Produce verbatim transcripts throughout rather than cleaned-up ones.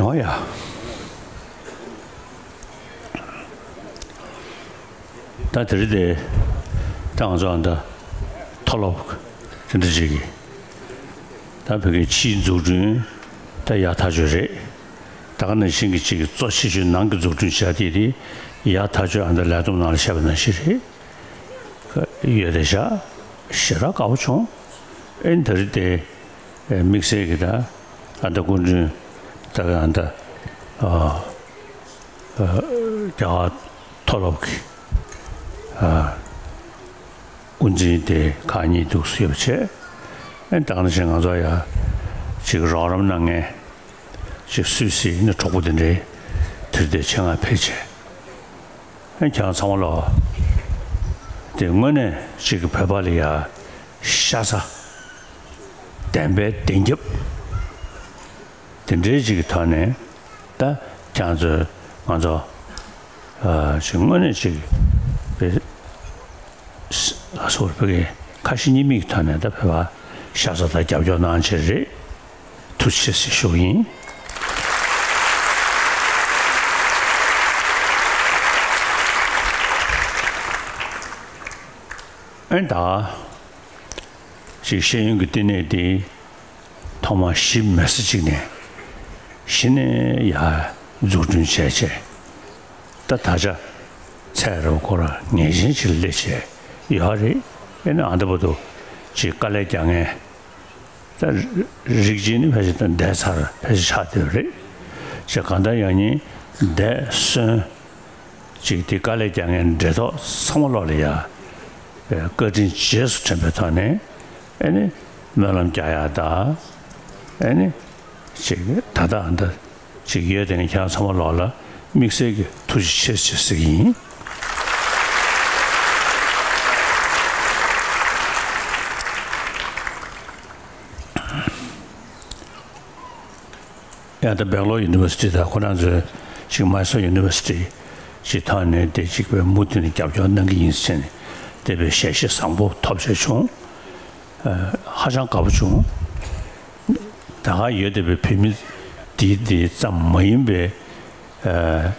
འོ་ཡ། ད་དེ་རིང་དེ་ད་ང་ཚོ་ཨ་ད་མཐོ་སློབ་དེ་འདྲ་ཅིག་གི་ད་བོད་ཀྱི་ཕྱིའི་འཛུགས་སྐྲུན་ད་ཡག་ཐག་ཆོད་རེད། ད་ག་ནང་བཞིན་གྱི་ཅིག་གི་གཙོ་ཆེ་ཤོས་ནང་གི་འཛུགས་སྐྲུན་བྱ་དེ་དེ་ཡག་ཐག་ཆོད་ཨ་ད་ལས་བསྡོམས་ནང་ལ་བཤད་པ་ནང་བཞིན་རེད། ཡོད་དེ་བཞག་ཞེ་དྲག་དགའ་པོ་བྱུང་། ཨེ་ད་རིང་དེ། དམིགས་བསལ་གྱི་ད་ཨ་ད་སྐུ་མགྲོན་ད་ག་ཨ་ད་ཨ་ཨ་རྒྱ་གར་མཐོ་སློབ་ཀྱི་ཨ་དབུ་འཛིན་དེ་ཁག་གཉིས་འདུག་སེ་ཡོད་པ་བྱས། ཨེ་ད་ག་ནང་བཞིན་ང་ཚོ་ཡ་ཅིག་རོགས་རམ་གནང་མཁན་ཅིག་སུད་སི་ནས་གྲོགས་པོ་དེ་འདྲའི་དེར་དེ་ཆེད་མངགས་ཕེབས་བྱས། ཨེ་ཁྱེད་རང་ཚང་མ་ལོ། དེ་དངོས་གནས་ཅིག་གི་བོད་པ་ལ་ཡ་ཤ་ཚ། བདེན་པའི་བདེན་རྒྱབ། དེ་འདྲའི་ཅིག་གི་ཐོག་ནས་ད་ཁྱེད་རང་ཚོས་ང་ཚོ་ཨ་ཅིག་དངོས་གནས་ཅིག་བོད་སོག་བོད་ཀྱི་ཁ་ཞེ་གཉིས་མེད་ཀྱི་ཐོག་ནས་ད་བོད་པ་ཤ་ཚ་དང་རྒྱབ་སྐྱོར་གནང་བྱས་རེད། ཐུགས་རྗེ་ཆེ་ཞུ་གི་ཡིན། ཨེ་ད་ཅིག་ཤེས་ཡོན་གྱི་བསྟི་གནས་འདི་ཐོག་མར་གཞི་མེད་ས་ཅིག་ནས་གཞི་ནས་ཡར་འཛུགས་སྐྲུན་བྱས་བྱས། ད་ད་ཆ་ཚད་རབས་ཁོ་རང་ངེས་ཅན་ཅིག་སླེབས་བྱས་ཡོད་རེད། ཨེ་ནི་ཨ་འདི་བར་དུ་ཅིག་དཀའ་ལས་རྒྱག་མཁན་ད་རིགས་གཅིག་ནི་ཕལ་ཆེར་ད་འདས་ཚར་ཕལ་ཆེར་ཆགས་བསྡད་པ་རེད། ཅེས་གང་ལྟར་ཡང་སྙིང་འདས་གསོན་ཅིག་དེ་དཀའ་ལས་རྒྱག་མཁན་འབྲེལ་ཐོགས་ཚང་མ་ལོག་ལ་ཡ་བཀའ་དྲིན་རྗེས་སུ་དྲན་པའི་ཐོག་ནས་ཨེ་ནི་སྨོན་ལམ་རྒྱག་ཡ་ད་ཨེ་ནི་ཅིག་ད་ལྟ་ཨ་ད། ཅིག་ཡོད་དེ་ནི་ཁྱེད་རང་ཚང་མ་ལོག་ལ་དམིགས་བསལ་གྱི་ཐུགས་རྗེ་ཆེ་ཞེས་ཟེར་གྱི་ཡིན། ཡང་ད་སྦེང་ལོར་ཡུ་ནི་ཝར་སི་ཊི་དང་ཁོ་རང་ཚོའི་ཅིག་མཱི་སོར་ཡུ་ནི་ཝར་སི་ཊི་ཅིག་ཐོག་ནས་དེ་ཅིག་པའི་མུ་མཐུད་ནས་རྒྱབ་སྐྱོར་གནང་གི་ཡིན་ཟེར་ནས་དེ་བའི་ཞལ་བཞེས་བཟང་པོ་ཐོབ་བྱས་བྱུང་། ཧ་ཅང་དགའ་པོ་བྱུང་། ད་ག་ཡོད་བསྡད་པའི་བོད་མི་འདི་འདི་ཙམ་མ་ཡིན་པའི་ཨ་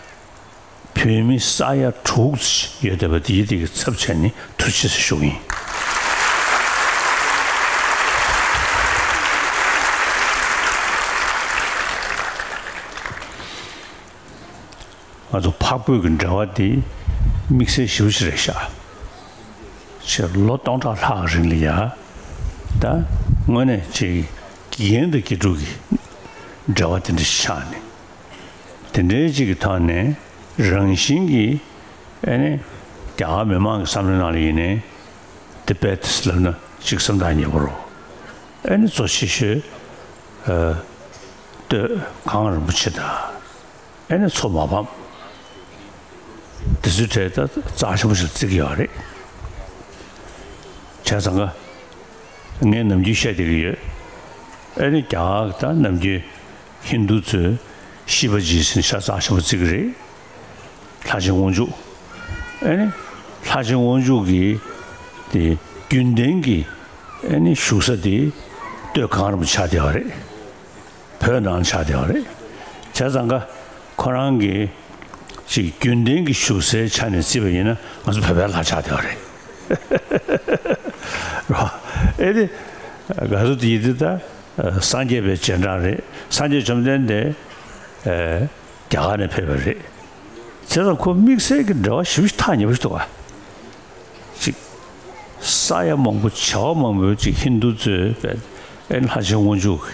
བོད་མི་ས་ཡ་དྲུག་ཡོད་བསྡད་པ་འདི་འདི་གི་ཚབ་བྱས་ནས་ཐུགས་རྗེ་ཆེ་ཞུ་གི་ཡིན། ང་ཚོ་འཕགས་བོད་ཀྱི་འབྲེལ་བ་འདི་དམིགས་བསལ་ཞེ་པོ་ཅིག་རེད་ཤག་ཅེས་ལོ་སྟོང་ཕྲག་ལྷག་རིང་ལ་ཡ། ད་དངོས་གནས་ཅིག་དགེ་རྒན་དང་དགེ་ཕྲུག་གི་འབྲེལ་བ་དེ་འདྲ་ཞིག་ཆགས་ནས། དེ་འདྲའི་ཅིག་གི་ཐོག་ནས་རང་བཞིན་གྱིས་ཨེ་ནི་རྒྱ་གར་མི་མང་གི་བསམ་བློའི་ནང་ལ་ཡིན་ནའི་དི་བེད་ལབ་ན་ཅིག་སེམས་ཐག་ཉེ་པོ་རེད། ཨེ་ནི་གཙོ་ཆེ་ཤོས་ཨ་སྟོད་གངས་རིན་པོ་ཆེ་དང་། ཨེ་ནི་མཚོ་མ་ཕམ། དེ་ཚོའི་གྲས་ད་རྩ་ཆེན་པོ་ཞིག་བརྩི་གི་ཡོད་རེད། བྱས་ཙང་ཀ་ངས་ནམ་རྒྱུན་བཤད་བསྡད་ཀྱི་ཡོད། ཨེ་ནི་རྒྱ་གར་ད་ནམ་རྒྱུན་ཧིན་དུ་ཚོས་ཤི་བ་ཇི་ཟེར་ནས་ཤ་རྩ་ཆེན་པོ་བརྩི་གི་རེད། ལྷ་ཆེན་དབང་ཕྱུག་ཨེ་ནི་ལྷ་ཆེན་དབང་ཕྱུག་གི་དེ་རྒྱུན་ལྡན་གྱི་ཨེ་ནི་བཞུགས་ས་དེ་སྟོད་གངས་རིན་པོ་ཆེ་ཆགས་བསྡད་ཡོད་རེད། བོད་ནང་ཆགས་བསྡད་པ་རེད། བྱས་ཙང་ཀ་ཁོ་རང་གི་ཅིག་རྒྱུན་ལྡན་གྱི་བཞུགས་སའི་ཆ་ནས་བརྩིས་པ་ཡིན་ན་ང་ཚོ་བོད་པའི་ལྷ་ཆགས་བསྡད་པ་རེད། རོ། ཨེ་དེ། ག་ཚོད་དེ་ཡིན་དུས་ད་སངས་རྒྱས་པའི་རྗེས་འབྲང་རེད། སངས་རྒྱས་བཅོམ་ལྡན་འདས་རྒྱ་གར་ནས་ཕེབས་པ་རེད། བྱས་ཙང་ཁོ་དམིགས་བསལ་གྱི་འབྲེལ་བ་ཞེ་པོ་ཅིག་ཐག་ཉེ་པོ་ཞིག་འདུག་ག་ཅིག་ས་ཡ་མང་པོ་བྱེ་བ་མང་པོའི་ཅིག་ཧིན་དུ་ཚོས་པའི་ཨེ་ལྷ་ཆེན་དབང་ཕྱུག་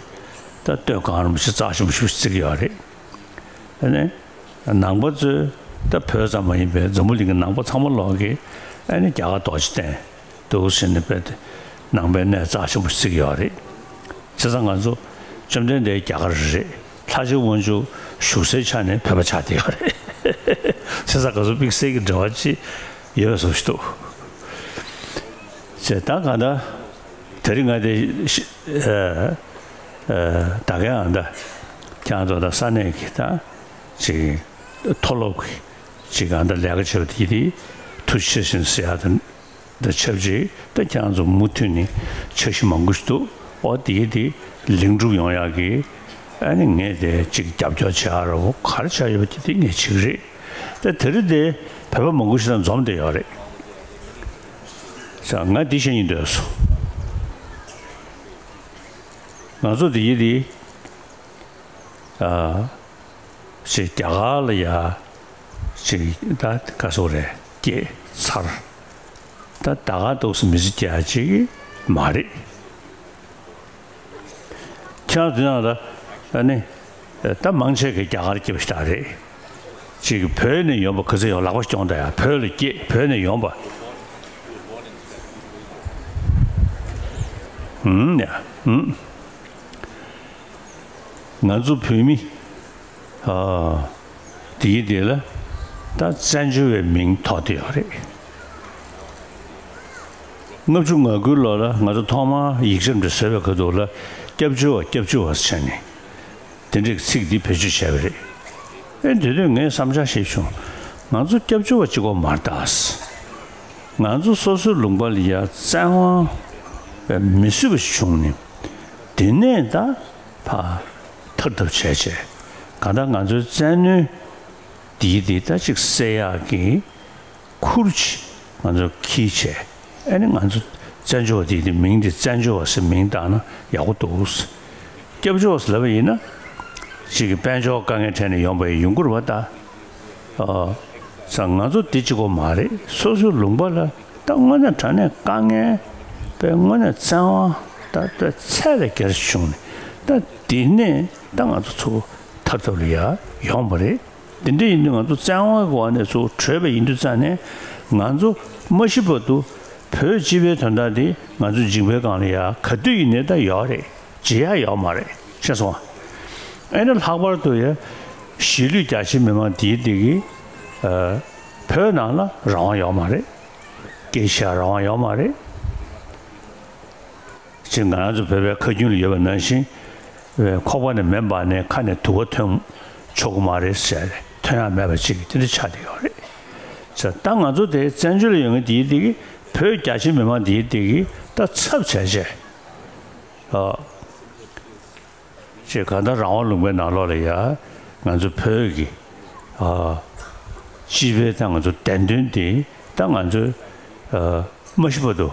ད་སྟོད་གངས་རིན་པོ་ཆེ་རྩ་ཆེན་པོ་ཞིག་བརྩི་གི་ཡོད་རེད། ཨ་ནི་ནང་པ་ཚོས་ད་བོད་ཙམ་མ་ཡིན་པའི་འཛམ་བུ་གླིང་གི་ནང་པ་ཚང་མ་ལོག་གིས་ཨ་ནི་རྒྱ་གར་རྡོ་རྗེ་གདན་འདུག་ཟེར་ནས་པའི་ནང་པའི་གནས་རྩ་ཆེན་པོ་བརྩི་གི་ཡོད་རེད། བྱས་ཙང་ང་ཚོ་བཅོམ་ལྡན་འདས་རྒྱ་གར་རེད། ལྷ་ཆེན་དབང་ཕྱུག་བཞུགས་སའི་ཆ་ནས་བོད་པ་ཆགས་བསྡད་ཡོད་རེད། བྱས་ཙང་ང་ཚོ་དམིགས་བསལ་གྱི་འབྲེལ་བ་ཅིག་ཡོད་བཟོ་ཞིག་འདུག་ཅེས་ད་གང་ལྟར་དེ་རིང་ང་དེ་ཤི་ཨ་ཨ་ད་གའི་ཨ་ད་ཁྱེད་ཚོ་ད་ས་གནས་ཀྱི་ད་ཅིག་མཐོ་སློབ་ཀྱི་ཅིག་ཨ་ད་ལས་ཀ་བྱེད་པ་དེ་དེ་ཐུགས་རྗེ་ཆེ་ཟེར་ཡ་ད་ད་ཆབས་ཅིག་ད་ཁྱེད་ཚོ་མུ་མཐུད་ནས་འཆར་གཞི་མང་པོ་ཞིག་འདུག་ཨོ་དེ་དེ་ལེགས་འགྲུབ་ཡོང་ཡག་གི་ ཨ་ནི་ངས་དེ་གཅིག་རྒྱབ་སྐྱོར་བྱེད་ཡ་རོ་ག་རེ་བྱ་ཡོད་པ་དེ་དེ་ངས་བྱེད་ཀྱི་རེད། ད་དེ་རིང་དེ་བོད་པ་མང་པོ་ཞིག་དང་འཛོམས་བསྡད་ཡོད་རེད། ས་ང་འདི་བཤད་སྙིང་འདོད་སོང་། ང་ཚོ་དེ་ཡི་དེ་ཨ་ཅིག་རྒྱ་གར་ལ་ཡ་ཅིག་ད་ག་སོ་རེད་སྐྱེས་ཚར། ད་ད་ག་འདུག་སེ་མི་ཚེ་སྐྱེལ་ཡ་ཅིག་མ་རེད། ཁྱེད་རང་དེ་ནང་ལ་ཨ་ནི་ད་མང་ཆེ་གི་རྒྱ་གར་སྐྱེས་པ་ཞིག་རེད། ཅིག་བོད་ནས་ཡོང་པ་ག་ཚོད་ཡོང་ལག་པ་སྐྱོང་ད་ཡ་བོད་ལ་སྐྱེས་བོད་ནས་ཡོང་པ། ཧུམ་ཡ་ཧུམ། ང་ཚོ་བོད་མི་ཨ་དེའི་དེ་ལ་ད་བཙན་བྱོལ་བའི་མིང་ཐོགས་བསྡད་ཡོད་རེད། ལྔ་བཅུ་ང་དགུའི་ལོ་ལ་ང་ཚོ་ཐོག་མར་ཡིག་ཆ་འདི་བཟོས་པའི་ཁ་ཐུག་ལ་སྐྱབས་བཅོལ་བ་སྐྱབས་བཅོལ་བ་ཟེར་ནས་དེ་འདྲའི་ཚིག་འདི་བེད་སྤྱོད་བྱས་པ་རེད། ཨེ་དེ་དུས་ངས་བསམ་འཆར་ཞིག་བྱུང་། ང་ཚོ་སྐྱབས་བཅོལ་བ་གཅིག་པོ་མ་རེད་ད། ང་ཚོ་སོ་སོའི་ལུང་པ་ལ་ཡ་བཙན་དབང་མི་བཟོད་པ་ཞིག་བྱུང་ནས་དེ་ནས་ད་ཕར་ཐར་ཐབས་བྱས་བྱས་གང་ལྟར་ང་ཚོའི་བཙན་གནོན་འདིའི་འདི་ད་ཅིག་སེལ་ཡག་གི་ཁུར་ཅིག་ང་ཚོ་འཁྱེར་བྱས་ཨ་ནི་ང་ཚོ་བཙན་བྱོལ་བ་དེ་དེ་མིང་དེ་བཙན་བྱོལ་བ་ཟེར་མིང་བཏགས་ན་ཡག་པོ་འདུག་སྐྱབས་བཅོལ་བ་ཟེར་ལབ་པ་ཡིན་ན་ཅིག་གི་དཔལ་འབྱོར་དཀའ་ངལ་འཕྲད་ནས་ཡོང་པ་ཡིན་ཡོང་གི་རེད་པ་ད། ཨ་ས་ང་ཚོ་དེ་གཅིག་པོ་མ་རེད། སོ་སོའི་ལུང་པ་ལ་ད་དངོས་གནས་དྲང་གནས་དཀའ་ངལ་པའི་དངོས་གནས་བཙན་དབང་ད་ད་ཚད་ལས་བརྒལ་བྱུང་ནས་ད་དེ་ནས་ད་ང་ཚོ་ཚུར་ཐར་ཐབས་ལ་ཡ་ཡོང་བ་རེད། དེ་འདྲ་ཡིན་དུས་ང་ཚོ་བཙན་དབང་གི་འོག་ནས་ཚུར་བྲོས་པ་ཡིན་དུས་ཙང་ནས་ང་ཚོ་མ་ཤི་བར་དུ་བོད་སྤྱི་པའི་དོན་དག་འདི་ང་ཚོ་མཇིང་པའི་སྒང་ལ་ཡ་ག་དུས་ཡིན་ནའི་ད་ཡོད་རེད། བརྗེད་ཡ་ཡོད་མ་རེད། ཤེས་སོང་ཨ་ནི་ལྷག་པར་དུ་ཡ་གཞིས་ལུས་རྒྱ་ཆེ་མི་མང་འདིའི་འདི་གི་ཨ་བོད་ནང་ལ་རང་དབང་ཡོད་མ་རེད། སྐད་ཆ་རང་དབང་ཡོད་མ་རེད། ཅིག་ང་རང་ཚོ་བོད་པའི་ཁ་རྒྱུན་ལ་ཡོད་པ་ནང་བཞིན། ཁོག་པ་ནས་མེ་འབར་ནས་ཁ་ནས་དུ་བ་ཐོན་ཆོག་གི་མ་རེད་ཟེར་ཐོན་ཡག་མེད་པ་ཅིག་དེ་འདྲ་ཆགས་བསྡད་ཡོད་རེད། ཟེར་ད་ང་ཚོ་དེ་བཙན་བྱོལ་ལ་ཡོད་མཁན་དེའི་དེ་གི་བོད་རྒྱ་ཆེ་མི་མང་དེའི་དེ་གི་ད་ཚབ་བྱས་བྱས། ཨ། ཅེས་གང་ལྟར་རང་དབང་ལུང་པའི་ནང་ལོགས་ལ་ཡ་ང་ཚོ་བོད་ཀྱི་ཨ་སྤྱི་པའི་ད་ང་ཚོ་བདེན་དོན་དེ་ད་ང་ཚོ་ཨ་མ་ཤི་བར་དུ་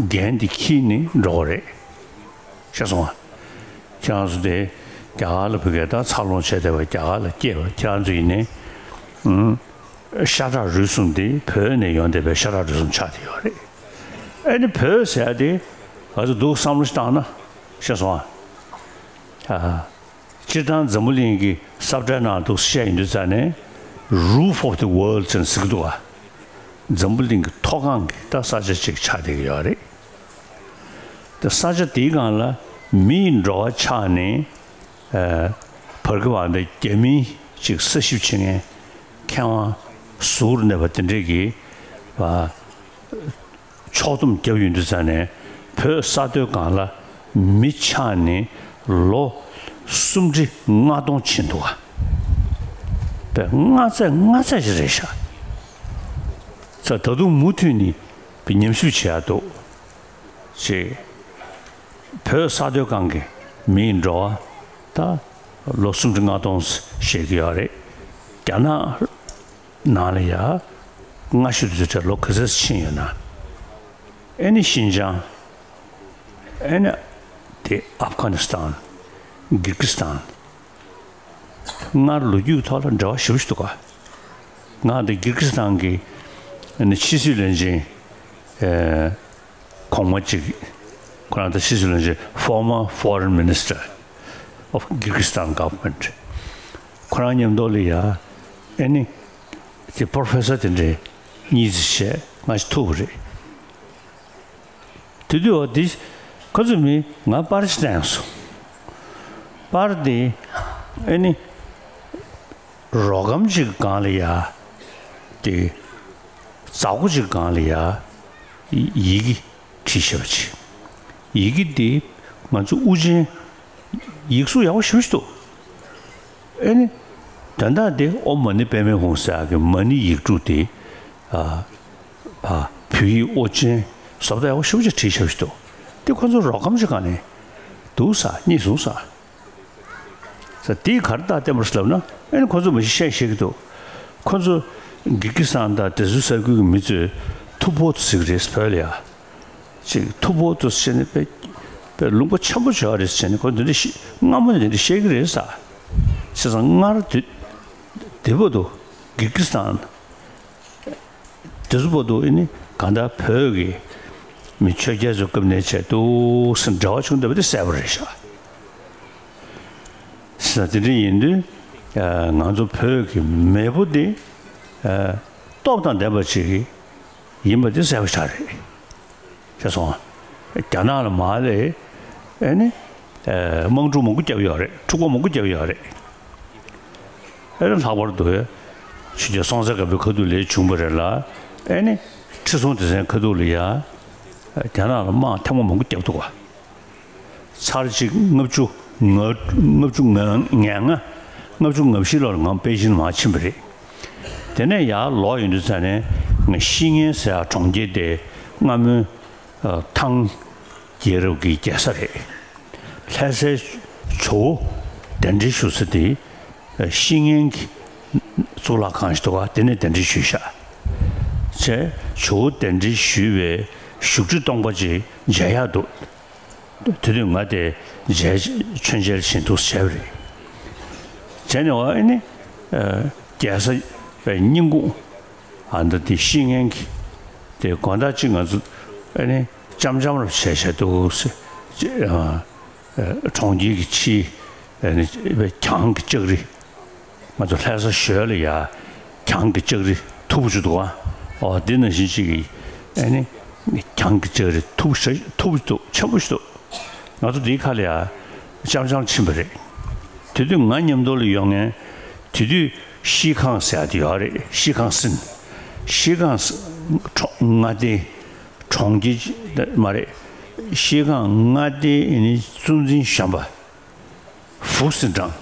འགན་དེ་འཁྱེར་ནས་འགྲོ་བ་རེད། ཤེས་སོང་ང་། ཁྱེད་རང་ཚོ་དེ་རྒྱ་གར་ལ་བུ་གས་ད་འཚར་ལོངས་བྱས་བསྡད་པ་རྒྱ་གར་ལ་སྐྱེས་པ་ཁྱེད་རང་ཚོ་ཡིན་ནའི་ཨུམ། ཤ་ཁྲག་རུས་གསུམ་དེ་བོད་ནས་ཡོང་བསྡད་པའི་ཤ་ཁྲག་རུས་གསུམ་ཆགས་བསྡད་ཡོད་རེད། ཨ་ནི་བོད་ཟེར་ཡ་དེ་ང་ཚོ་འདུག་བསམ་བློ་ཞིག་བཏང་ན་ཤེས་སོང་ཨ། ཨ། སྤྱིར་བཏང་འཛམ་བུ་གླིང་གི་ས་བཀྲའི་ནང་འདུག་བཤད་ཡིན་དུས་ཙང་ནས་Roof of the World་ཅེས་ཟེར་གྱི་འདུག་ཨ། འཛམ་བུ་གླིང་གི་ཐོག་ཁང་གི་ད་ས་ཆ་ཅིག་ཆགས་བསྡད་ཀྱི་ཡོད་རེད། ད་ས་ཆ་དེའི་སྒང་ལ་མི་ཡི་འགྲོ་བ་ཆགས་ནས་ཨ་བར་སྐབས་འདི་རྒྱ་མིའི་ཅིག་ས་ཞིབ་བྱེད་མཁན་མཁས་དབང་ཟུར་གནས་པ་དེ་འདྲས་ཀྱིས་ཨ་ཕྱོགས་བསྡོམས་བརྒྱབ་ཡོང་དུས་ཙང་ནས་བོད་ས་མཐོའི་སྒང་ལ་མི་ཆགས་ནས་ལོ་སུམ་ཁྲི་ལྔ་སྟོང་ཕྱིན་འདུག་ག་བས་ལྔ་ཚད་ལྔ་ཚད་ཅིག་རེད་ཤག་ས་ད་དུང་མུ་མཐུད་ནས་ཉམས་ཞིབ་བྱེད་ཡག་འདུག་ཅེས། བོད་ས་མཐོའི་སྒང་གི་མིའི་འགྲོ་བ་ད་ལོ་སུམ་ཁྲི་ལྔ་སྟོང་བཤད་ཀྱི་ཡོད་རེད། རྒྱ་ནག་ནང་ལ་ཡ་སྔ་ཤོས་དུས་ཚོད་ལོ་ག་ཚོད་ཕྱིན་ཡོད་ན། ཨེ་ནི་ཤིན་ཅང་། ཨེ་ནི་དེ་ཨབ་གྷ་ནི་སི་ཐན། གིར་གི་སི་ཐན། སྔར་ལོ་རྒྱུས་ཐོག་ལ་འབྲེལ་བ་ཞེ་པོ་ཞིག་འདུག་ག་ང་འདི་གིར་གི་སི་ཐན་གྱི་ཕྱི་སྲིད་བློན་ཆེན་གོང་མ་གཅིག་ཁོ་རང་ད་ཕྱི་སྲིད་བློན་ཆེན་former foreign minister of Kyrgyzstan government ཁོ་རང་མཉམ་དུ་ལ་ཡ་ཨེ་ནི་དེ་professor་དེ་འདྲའི་གཉིས་ཙམ་བྱས་ང་ཞིག་ཐུག་པ་རེད། དེ་དུས་འོ་དེ་ཁོ་ཚོ་མི་ང་པར་ཅིག་བསྟན་སོང་། པར་དེ་ཨེ་ནི་རོ་སྒམ་ཅིག་སྒང་ལ་ཡ་དེ་ཛ་གོ་ཅིག་སྒང་ལ་ཡ་ཡི་གེ་བྲིས་བཞག་པ་ཅིག་ཡི་གེ་དེ་ང་ཚོ་དབུ་ཅན་ཡིག་གཟུགས་ཡག་པོ་ཞེ་པོ་ཞིག་འདུག་ཨེ་ནི། དོན་དག་འདི་ཨོཾ་མ་ཎི་པདྨེ་ཧཱུྃ་ཟེར་ཡག་གི་མ་ཎི་ཡིག་དྲུག་དེ། ཨ། བ། བོད་ཡིག་ཨོ་རྒྱན་བཟོ་ལྟ་ཡག་པོ་ཞེ་པོ་ཅིག་བྲིས་བཞག་པ་ཞིག་འདུག་དེ་ཁོ་ཚོ་རོགས་ཁམས་ཅིག་ག་ནས་འདུག་ས་རྙེད་སོང་ས། ད་དེའི་ག་རེ་རྟགས་བསྟན་པ་རེད་ལབ་ན། ཨེ་ནི་ཁོ་ཚོ་མི་ཤེས་ཤེས་ཀྱི་འདུག་ཁོ་ཚོ་གིར་གི་སི་ཐན་དང་དེ་ཚོའི་ས་ཁུལ་གྱི་མི་ཚོས་ཐུ་བྷོ་ཐུ་ཟེར་གྱི་རེད། བོད་ལ་ཡ་ཅིག་ཐུ་བྷོ་ཐུ་ཟེར་ནས་དཔེ་དཔེ་ལུང་པ་ཆེན་པོ་བྱས་རེད་ཟེར་ནས། ཁོ་འདི་འདྲ་ཤི་སྔ་མོ་ནས་འདི་འདྲ་བཤད་ཀྱི་རེད་ཟེར། བྱས་ཙང་སྔར་དུས་དེ་བར་དུ་གིར་གི་སི་ཐན། དེ་ཚོ་བར་དུ་ཨེ་ནི་གང་ལྟར་བོད་ཀྱི་མི་ཆོས་རྒྱལ་ཚོའི་སྐབས་ནས་བྱས་འདུག་ཟེར་འབྲེལ་བ་བྱུང་བསྡད་པ་དེ་གསལ་པོ་རེད་ཤག་ཟེར་ན། དེ་འདྲ་ཡིན་དུས་ང་ཚོ་བོད་ཀྱི་མེས་པོ་འདི་སྟོབས་དང་ལྡན་པ་ཅིག་ཡིན་པ་དེ་གསལ་པོ་ཆགས་རེད། ཤེས་སོང་ཨ། རྒྱ་ནག་ལ་མར་ལས་ཨེ་ནི་དམག་འཁྲུག་མང་པོ་བརྒྱབ་ཡོད་རེད། འཁྲུག་པ་མང་པོ་བརྒྱབ་ཡོད་རེད། ཨེ་ནི་ལྷག་པར་དུ་ཆོས་རྒྱལ་སྲོང་བཙན་སྒམ་པོའི་ཁ་ཐུག་ལ་བྱུང་བ་རེད་ལ། ཨེ་ནི་ཁྲི་སྲོང་ལྡེ་བཙན་ཁ་ཐུག་ལ་ཡ་རྒྱ་ནག་ལ་དམག་ཐེངས་མ་མང་པོ་བརྒྱབ་འདུག་ག་ཚར་གཅིག་ལྔ་བཅུ་ང་ལྔ་བཅུ་ང་ལྔ་ལྔ་བཅུ་ང་བཞི་ལོར་ང་པེ་ཅིན་མར་ཕྱིན་པ་རེད། དེ་ནས་ཡར་ལོག་ཡོང་དུས་ཙ་ནས་ང་ཤི་ངན་ཟེར་ཡ་གྲོང་ཁྱེར་དེ་སྔ་མོའི་ཐང་རྒྱལ་རབས་ཀྱི་རྒྱལ་ས་རེད། ལྷ་སའི་ཇོ་བོ་གདན་འདྲེན་ཞུ་ས་དེ་ཤི་ངན་གྱི་གཙུག་ལག་ཁང་ཞིག་འདུག་ག་དེ་ནས་གདན་འདྲེན་ཞུས་ཤག་བྱས་ཇོ་བོ་གདན་འདྲེན་ཞུས་པའི་བཞུགས་ཁྲི་སྟོང་པ་ཅིག་མཇལ་ཡག་འདུག་དེ་དུས་ང་དེ་མཇལ་མཆོད་མཇལ་ཕྱིན་འདུག་བྱས་པ་རེད། བྱས་ནས་བ་ཨེ་ནི་རྒྱལ་ས་པའི་སྙིང་ཁུང་ཨ་འདི་དེ་ཤི་ངན་གྱི་དེ་དགོང་དག་ཅིག་ང་ཚོ་ཨེ་ནི་འཆམ་འཆམ་རུ་བྱས་བྱས་འདུག་ཟེར། གྲོང་ཁྱེར་གྱི་ཕྱིའི་ཨེ་ནི་གྱང་གི་ལྕགས་རི། ང་ཚོ་ལྷ་ས་ཞོལ་ལ་ཡ་གྱང་གི་ལྕགས་རི་མཐུག་པོ་ཅིག་འདུག་ཨ། ཨོ་འདི་ནང་བཞིན་ཅིག་གི་ཨེ་ནི་གྱང་གི་ལྕགས་རི་མཐུག་པོ་ཞེ་མཐུག་པོ་ཅིག་འདུག་ཆེན་པོ་ཞིག་འདུག་ང་ཚོ་འདིའི་ཁ་ལ་ཡ་འཆམ་འཆམ་ཕྱིན་པ་རེད། དེ་དུས་ང་མཉམ་དུ་ལ་ཡོང་མཁན་དེ་དུས་ཤིས་ཁང་ཟེར་ཡ་དེ་ཡོད་རེད། ཤིས་ཁང་ཟེར། ཤིས་ཁང་ཟེར་ཁྲོ་མངའ་སྡེ་གྲོང་ཁྱེར་མ་རེད། ཤིས་ཁང་མངའ་སྡེའི་ཨེ་ནི་གཙོ་འཛིན་གཞོན་པ་ཧྥུ་སིན་ཀྲང་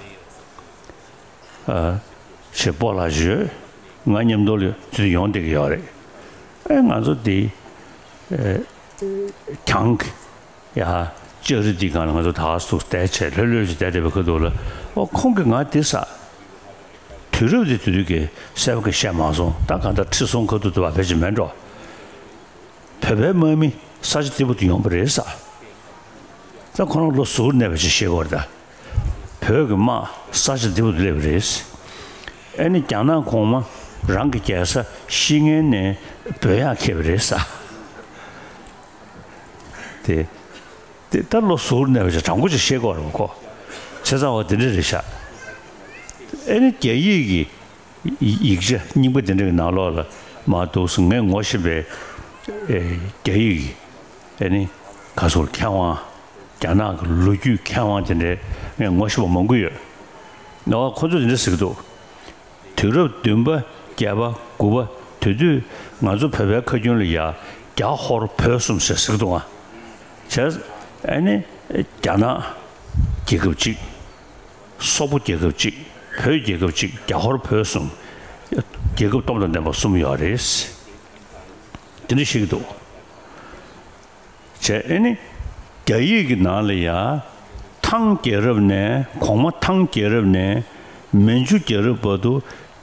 ཞེས་སྤོ་ལགས་ཡོད། ང་མཉམ་དུ་ལ་དེ་ཡོང་བསྡད་ཀྱི་ཡོད་རེད། ཨེ་ང་ཚོ་དེ་ཨེ་གྱང་གི་ཡ་ལྕགས་རི་འདི་སྒང་ལ་ང་ཚོ་ད་ག་སུ་བསྡད་བྱས་ལྷོད་ལྷོད་ཅིག་བསྡད་བསྡད་པའི་ཁ་ཐུག་ལ། ཨོ་ཁོང་གིས་ང་དེ་ཟ། དུས་རབས་དེ་དུས་དུས་ཀྱི་གསལ་པོ་གི་བཤད་མ་སོང་། ད་གང་ལྟར་ཁྲི་སྲོང་ཁ་ཐུག་དུ་བ་ཕལ་ཆེར་མེད་འགྲོ། བོད་པའི་དམག་མི་ས་ཆ་འདི་བར་དུ་ཡོང་བ་རེད་ཟ། ད་ཁོ་རང་ལོ་ཟུར་གནས་པ་ཅིག་ཤེས་དགོས་རེད་ད། བོད་ཀྱི་དམག་ས་ཆ་འདི་བར་དུ་སླེབས་པ་རེད། ཨེ་ནི་རྒྱ་ནག་གོང་མ་རང་གི་རྒྱལ་ས་ཤི་ངན་ནས་འབོད་ཡག་ཁེལ་བ་རེད་ཟ། དེ་དེ་ད་ལོ་ཟུར་གནས་པ་ཅིག་དྲང་པོ་ཅིག་ཤེས་དགོས་རེད་ཁོ། བྱས་ཙང་བ་དེ་འདྲ་རེད་ཤག་ཨེ་ནི་རྒྱ་ཡིག་གི་ཡིག་ཆ་རྙིང་པ་དེ་འདྲ་གི་ནང་ལོགས་ལ་མར་འདུག་སེ་ངས་ངོ་ཤེས་པའི་ཨེ་རྒྱ་ཡིག་གི་ཨེ་ནི་ག་ཟེར་མཁས་དབང་རྒྱ་ནག་གི་ལོ་རྒྱུས་མཁས་དབང་དེ་འདྲའི་ངས་ངོ་ཤེས་པ་མང་པོ་ཡོད། ཨོ་ཁོ་ཚོས་དེ་འདྲ་ཟེར་གྱི་འདུག་དུས་རབས་བདུན་པ་བརྒྱད་པ་དགུ་པ་དེ་དུས་ང་ཚོ་བོད་པའི་ཁ་རྒྱུན་ལ་ཡ་རྒྱ་ཧོར་བོད་གསུམ་ཟེར་ཟེར་གྱི་འདུག་ཨ། བྱས་ཨེ་ནི་རྒྱ་ནག་རྒྱལ་ཁབ་གཅིག་སོག་པོ་རྒྱལ་ཁབ་གཅིག་བོད་རྒྱལ་ཁབ་གཅིག་རྒྱ་ཧོར་བོད་གསུམ། རྒྱལ་ཁབ་སྟོབས་དང་ལྡན་པ་གསུམ་ཡོད་རེད། དེ་འདྲ་བཤད་ཀྱི་འདུག་བྱས་ཨེ་ནི་རྒྱ་ཡིག་གི་ནང་ལ་ཡ་ཐང་རྒྱལ་རབས་ནས་གོང་མ་ཐང་རྒྱལ་རབས་ནས་མན་ཇུ་རྒྱལ་རབས་བར་དུ་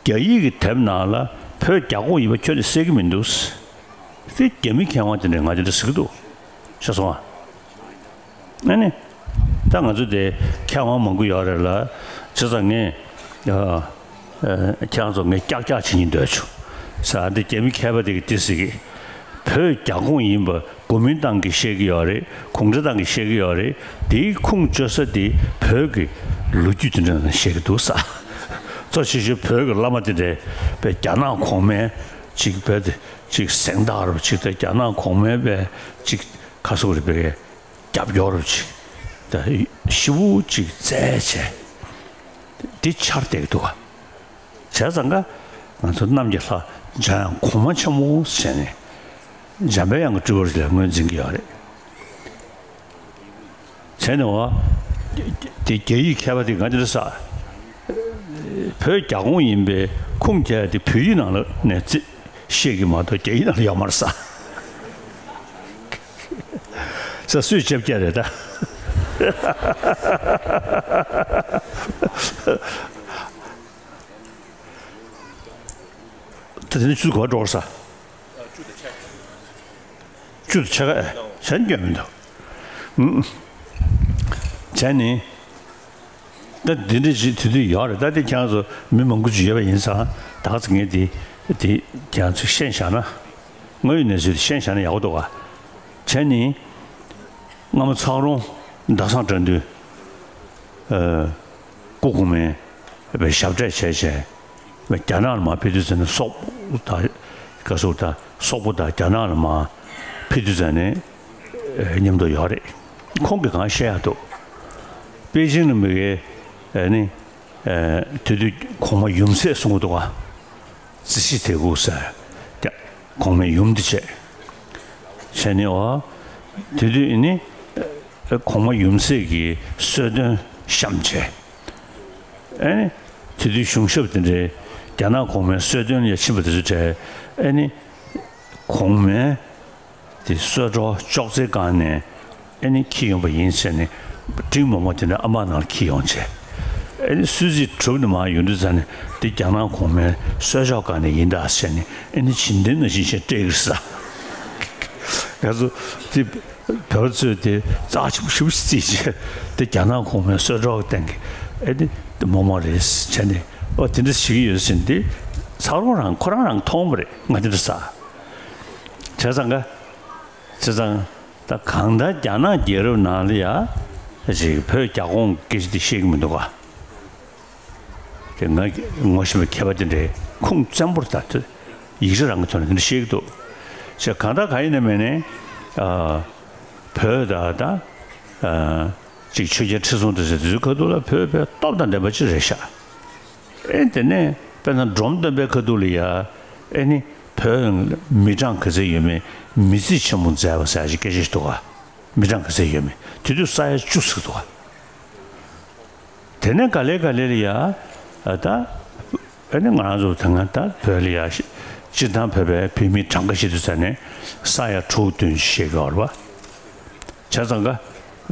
རྒྱ་ཡིག་གི་དེབ་ནང་ལ་བོད་རྒྱ་ཁོངས་ཡིན་པ་ཁྱོན་ནས་གསལ་གྱི་མི་འདུག་དེ་རྒྱ་མི་མཁས་དབང་དེ་འདྲས་ང་དེ་འདྲ་ཟེར་གྱི་འདུག་ཤེས་སོང་ཨ། ཨ་ནི། ད་ང་ཚོ་དེ་མཁས་དབང་མང་པོ་ཡོད་རེད་ལ། བྱས་ཙང་ངས་ཨ་ཨ་ཁྱེད་རང་ཚོ་ངས་ཀྱག་ཀྱག་བྱེད་སྙིང་འདོད་བྱུང་། ས་འདི་རྒྱ་མི་མཁས་པ་དེ་གིས་དེ་ཟེར་གི། བོད་རྒྱ་ཁོངས་ཡིན་པ་གོ་མིན་ཏང་གིས་བཤད་གི་ཡོད་རེད། གུང་ཁྲན་ཏང་གིས་བཤད་གི་ཡོད་རེད། དེའི་ཁུངས་བཅོལ་ས་དེ་བོད་ཀྱི་ལོ་རྒྱུས་དེ་འདྲ་ནང་བཤད་གི་འདུག་ས། གཙོ་ཆེ་ཤོས་བོད་ཀྱི་བླ་མ་དེ་འདྲས་པའི་རྒྱ་ནག་གོང་མའི་ཅིག་བོད་དེ་ཅིག་གཟེངས་རྟགས་རུ་ཅིག་དང་རྒྱ་ནག་གོང་མའི་པའི་ཅིག་ཁ་སོག་རེད་པའི། རྒྱབ་སྐྱོར་ཅིག་ད་ཞེ་པོ་ཅིག་བཙལ་བྱས་འདི་འཆར་བསྡད་ཀྱི་འདུག་ག་བྱས་ཙང་ཀ་ང་ཚོ་གནམ་གྱི་ལྷ་འཇམ་དབྱངས་གོང་མ་ཆེན་མོ་ཟེར་ནས་འཇམ་པའི་དབྱངས་ཀྱི་སྤྲུལ་པ་ཞིག་ལ་ངོས་འཛིན་གྱི་ཡོད་རེད། བྱས་ནས་བ་དེ་རྒྱ་ཡིག་མཁས་པ་དེ་ང་འདི་འདྲ་ས་བོད་རྒྱ་ཁོངས་ཡིན་པའི་ཁུངས་བཅད་དེ་བོད་ཡིག་ནང་ལ་ནས་རྩིས། ཤེས་ཀྱི་མ་གཏོགས་རྒྱ་ཡིག་ནང་ལ་ཡོད་མ་རེད་ས། ས་སུས་ཆབ་རྒྱ་རེད་ད། ད་དེ་ནི་ཆུ་ག་པར་འགྲོ་ས། བཅུ་དང་ཕྱེད་ཀ་ཨེ། བྱས་ན་སྐྱོན་མི་འདུག་ཨུམ། བྱས་ནི། ད་འདི་འདྲ་ཞིག་དུས་དུས་ཡོད་རེད། ད་དེ་ཁྱེད་ཚོ་མི་མང་པོ་ཅིག་ཡོད་པ་ཡིན་ཙང་ད་ག་ཚོད་ངས་དེ་དེ་ཁྱེད་ཚོ་ཤེས་བཞག་ན། དངོས་ཡོད་གནས་ཚུལ་དེ་ཤེས་བཞག་ན་ཡག་པོ་འདུག་ག་བྱས་ནི། སྔ་མོ་ཚག་རོང་ཟླ་བཟང་དགྲ་འདུལ། ཨ། སྐུ་གོང་མའི་ཞབས་གྲས་བྱས་བྱས། རྒྱ་ནག་ལ་མར་ཕེབས་དུས་ཙམ་ནས་སོག་པོ་དང་། ག་ཟེར་ད། སོག་པོ་དང་རྒྱ་ནག་ལ་མར་ཕེབས་དུས་ཙམ་ནས། ཨེ། མཉམ་དུ་ཡོད་རེད། ཁོང་གིས་གང་བཤད་ཡག་འདུག་པེ་ཅིང་ལ་མི་དགེ། ཨེ་ནི། ཨེ། དེ་དུས་གོང་མ་ཡུམ་སྲས་གསུང་གི་འདུག་ག་རྩིས་གཞི་དེ་གུག་ཟེར། ཀྱ། གོང་མའི་ཡུམ་དེ་བྱས། བྱས་ནས་འོ། དེ་དུས་ནི། ཨེ། གོང་མ་ཡུམ་སྲས་ཀྱི་གསོལ་སྟོན་བཤམས་བྱས། ཨེ་ནི། དེ་དུས་གཞུང་ཞབས་དེ་འདྲའི་རྒྱ་ནག་གོང་མའི་གསོལ་སྟོན་ལ་ཕྱིན་པ་དེ་ཚོ་གྲས། ཨེ་ནི། གོང་མའི་དེ་གསོལ་ཇ་ཅོག་ཙེའི་སྒང་ནས་ཨེ་ནི་འཁྱེར་ཡོང་པ་ཡིན་ཟེར་ནས། འབྲིང་མོག་མོག་དེ་འདྲ་ཨ་མ་ནང་ལ་འཁྱེར་ཡོང་བྱས། ཨེ་ནི་གསོལ་ཚིགས་གྲུབ་ནས་མར་ཡོང་དུས་ཙམ་ནས་དེ་རྒྱ་ནག་གོང་མའི་གསོལ་ཇ་སྒང་ནས་ཡིན་ད་ཟེར་ནས། ཨེ་ནི་བྱིན་ལྡན་ནང་བཞིན་བྱས་སྤྲད་ཀྱི་རེད་ཟེར། ང་ཚོ་དེ་བོད་པ་ཚོས་དེ་རྩ་ཆེན་པོ་ཞེ་པོ་ཅིག་བརྩིས་བྱས། དེ་རྒྱ་ནག་གོང་མའི་གསོལ་ཇ་གི་སྟེང་གི། ཨེ་ནི་དེ་མོག་མོག་རེད་བྱས་ནས། ཨོ། དེ་འདྲ་བྱེད་ཀྱི་ཡོད་ཟེར་ནས། དེ་ཚག་རོང་རང་ཁོ་རང་རང་མཐོང་བ་རེད། ང་དེ་འདྲ་ཟེར། བྱས་ཙང་ག་བྱས་ཙང་། ད་གང་ལྟར་རྒྱ་ནག་རྒྱལ་རབས་ནང་ལ་ཡ་ཅིག་བོད་རྒྱ་ཁོངས་སྐད་ཆ་དེ་བཤད་ཀྱི་མི་འདུག་ག་དེ་ང་ངོ་ཤེས་པའི་མཁས་པ་དེ་འདྲས་ཁུངས་བཙན་པོར་ད་དེ་ཡིག་ཆ་རང་གི་ཐོག་ནས་དེ་འདྲ་བཤད་ཀྱི་འདུག་བྱས་གང་ལྟར་གང་ཡིན་ནའི་མིན་ནའི། ཨ། བོད་ད་ད། ཨ། ཅིག་ཆོས་རྒྱལ་ཁྲི་སྲོང་ལྡེ་བཙན་དེ་ཚོའི་ཁ་ཐུག་ལ་བོད་དཔེ་སྟོབས་དང་ལྡན་པ་ཅིག་རེད་ཤག་ཨེ། དེ་ནས་དཔེར་ན་འབྲོམ་སྟོན་པའི་ཁ་ཐུག་ལ་ཡ། ཨེ་ནི། བོད་མི་གྲངས་ག་ཚད་ཡོད་མེད། མི་རྩིས་ཆེན་མོ་མཛད་པ་ཟེར་ཡ་ཞིག་སྐད་ཆ་ཞིག་འདུག་ག་མི་གྲངས་ག་ཚད་ཡོད་མེད། དེ་དུས་ས་ཡ་བཅུ་ཟེར་འདུག་ག་དེ་ནས་ག་ལེ་ག་ལེ་ལ་ཡ། ཨ། ད། ཨེ་ནི་ང་རང་ཚོ་ད་སྔ་ད་བོད་ལ་ཡ། སྤྱིར་བཏང་བོད་པའི་བུད་མེད་གྲངས་ཀ་བཤད་དུས་ཙམ་ནས་ས་ཡ་དྲུག་བདུན་ཞིག་བཤད་ཀྱི་ཡོད་རེད་པ། བྱས་ཙང་ཀ།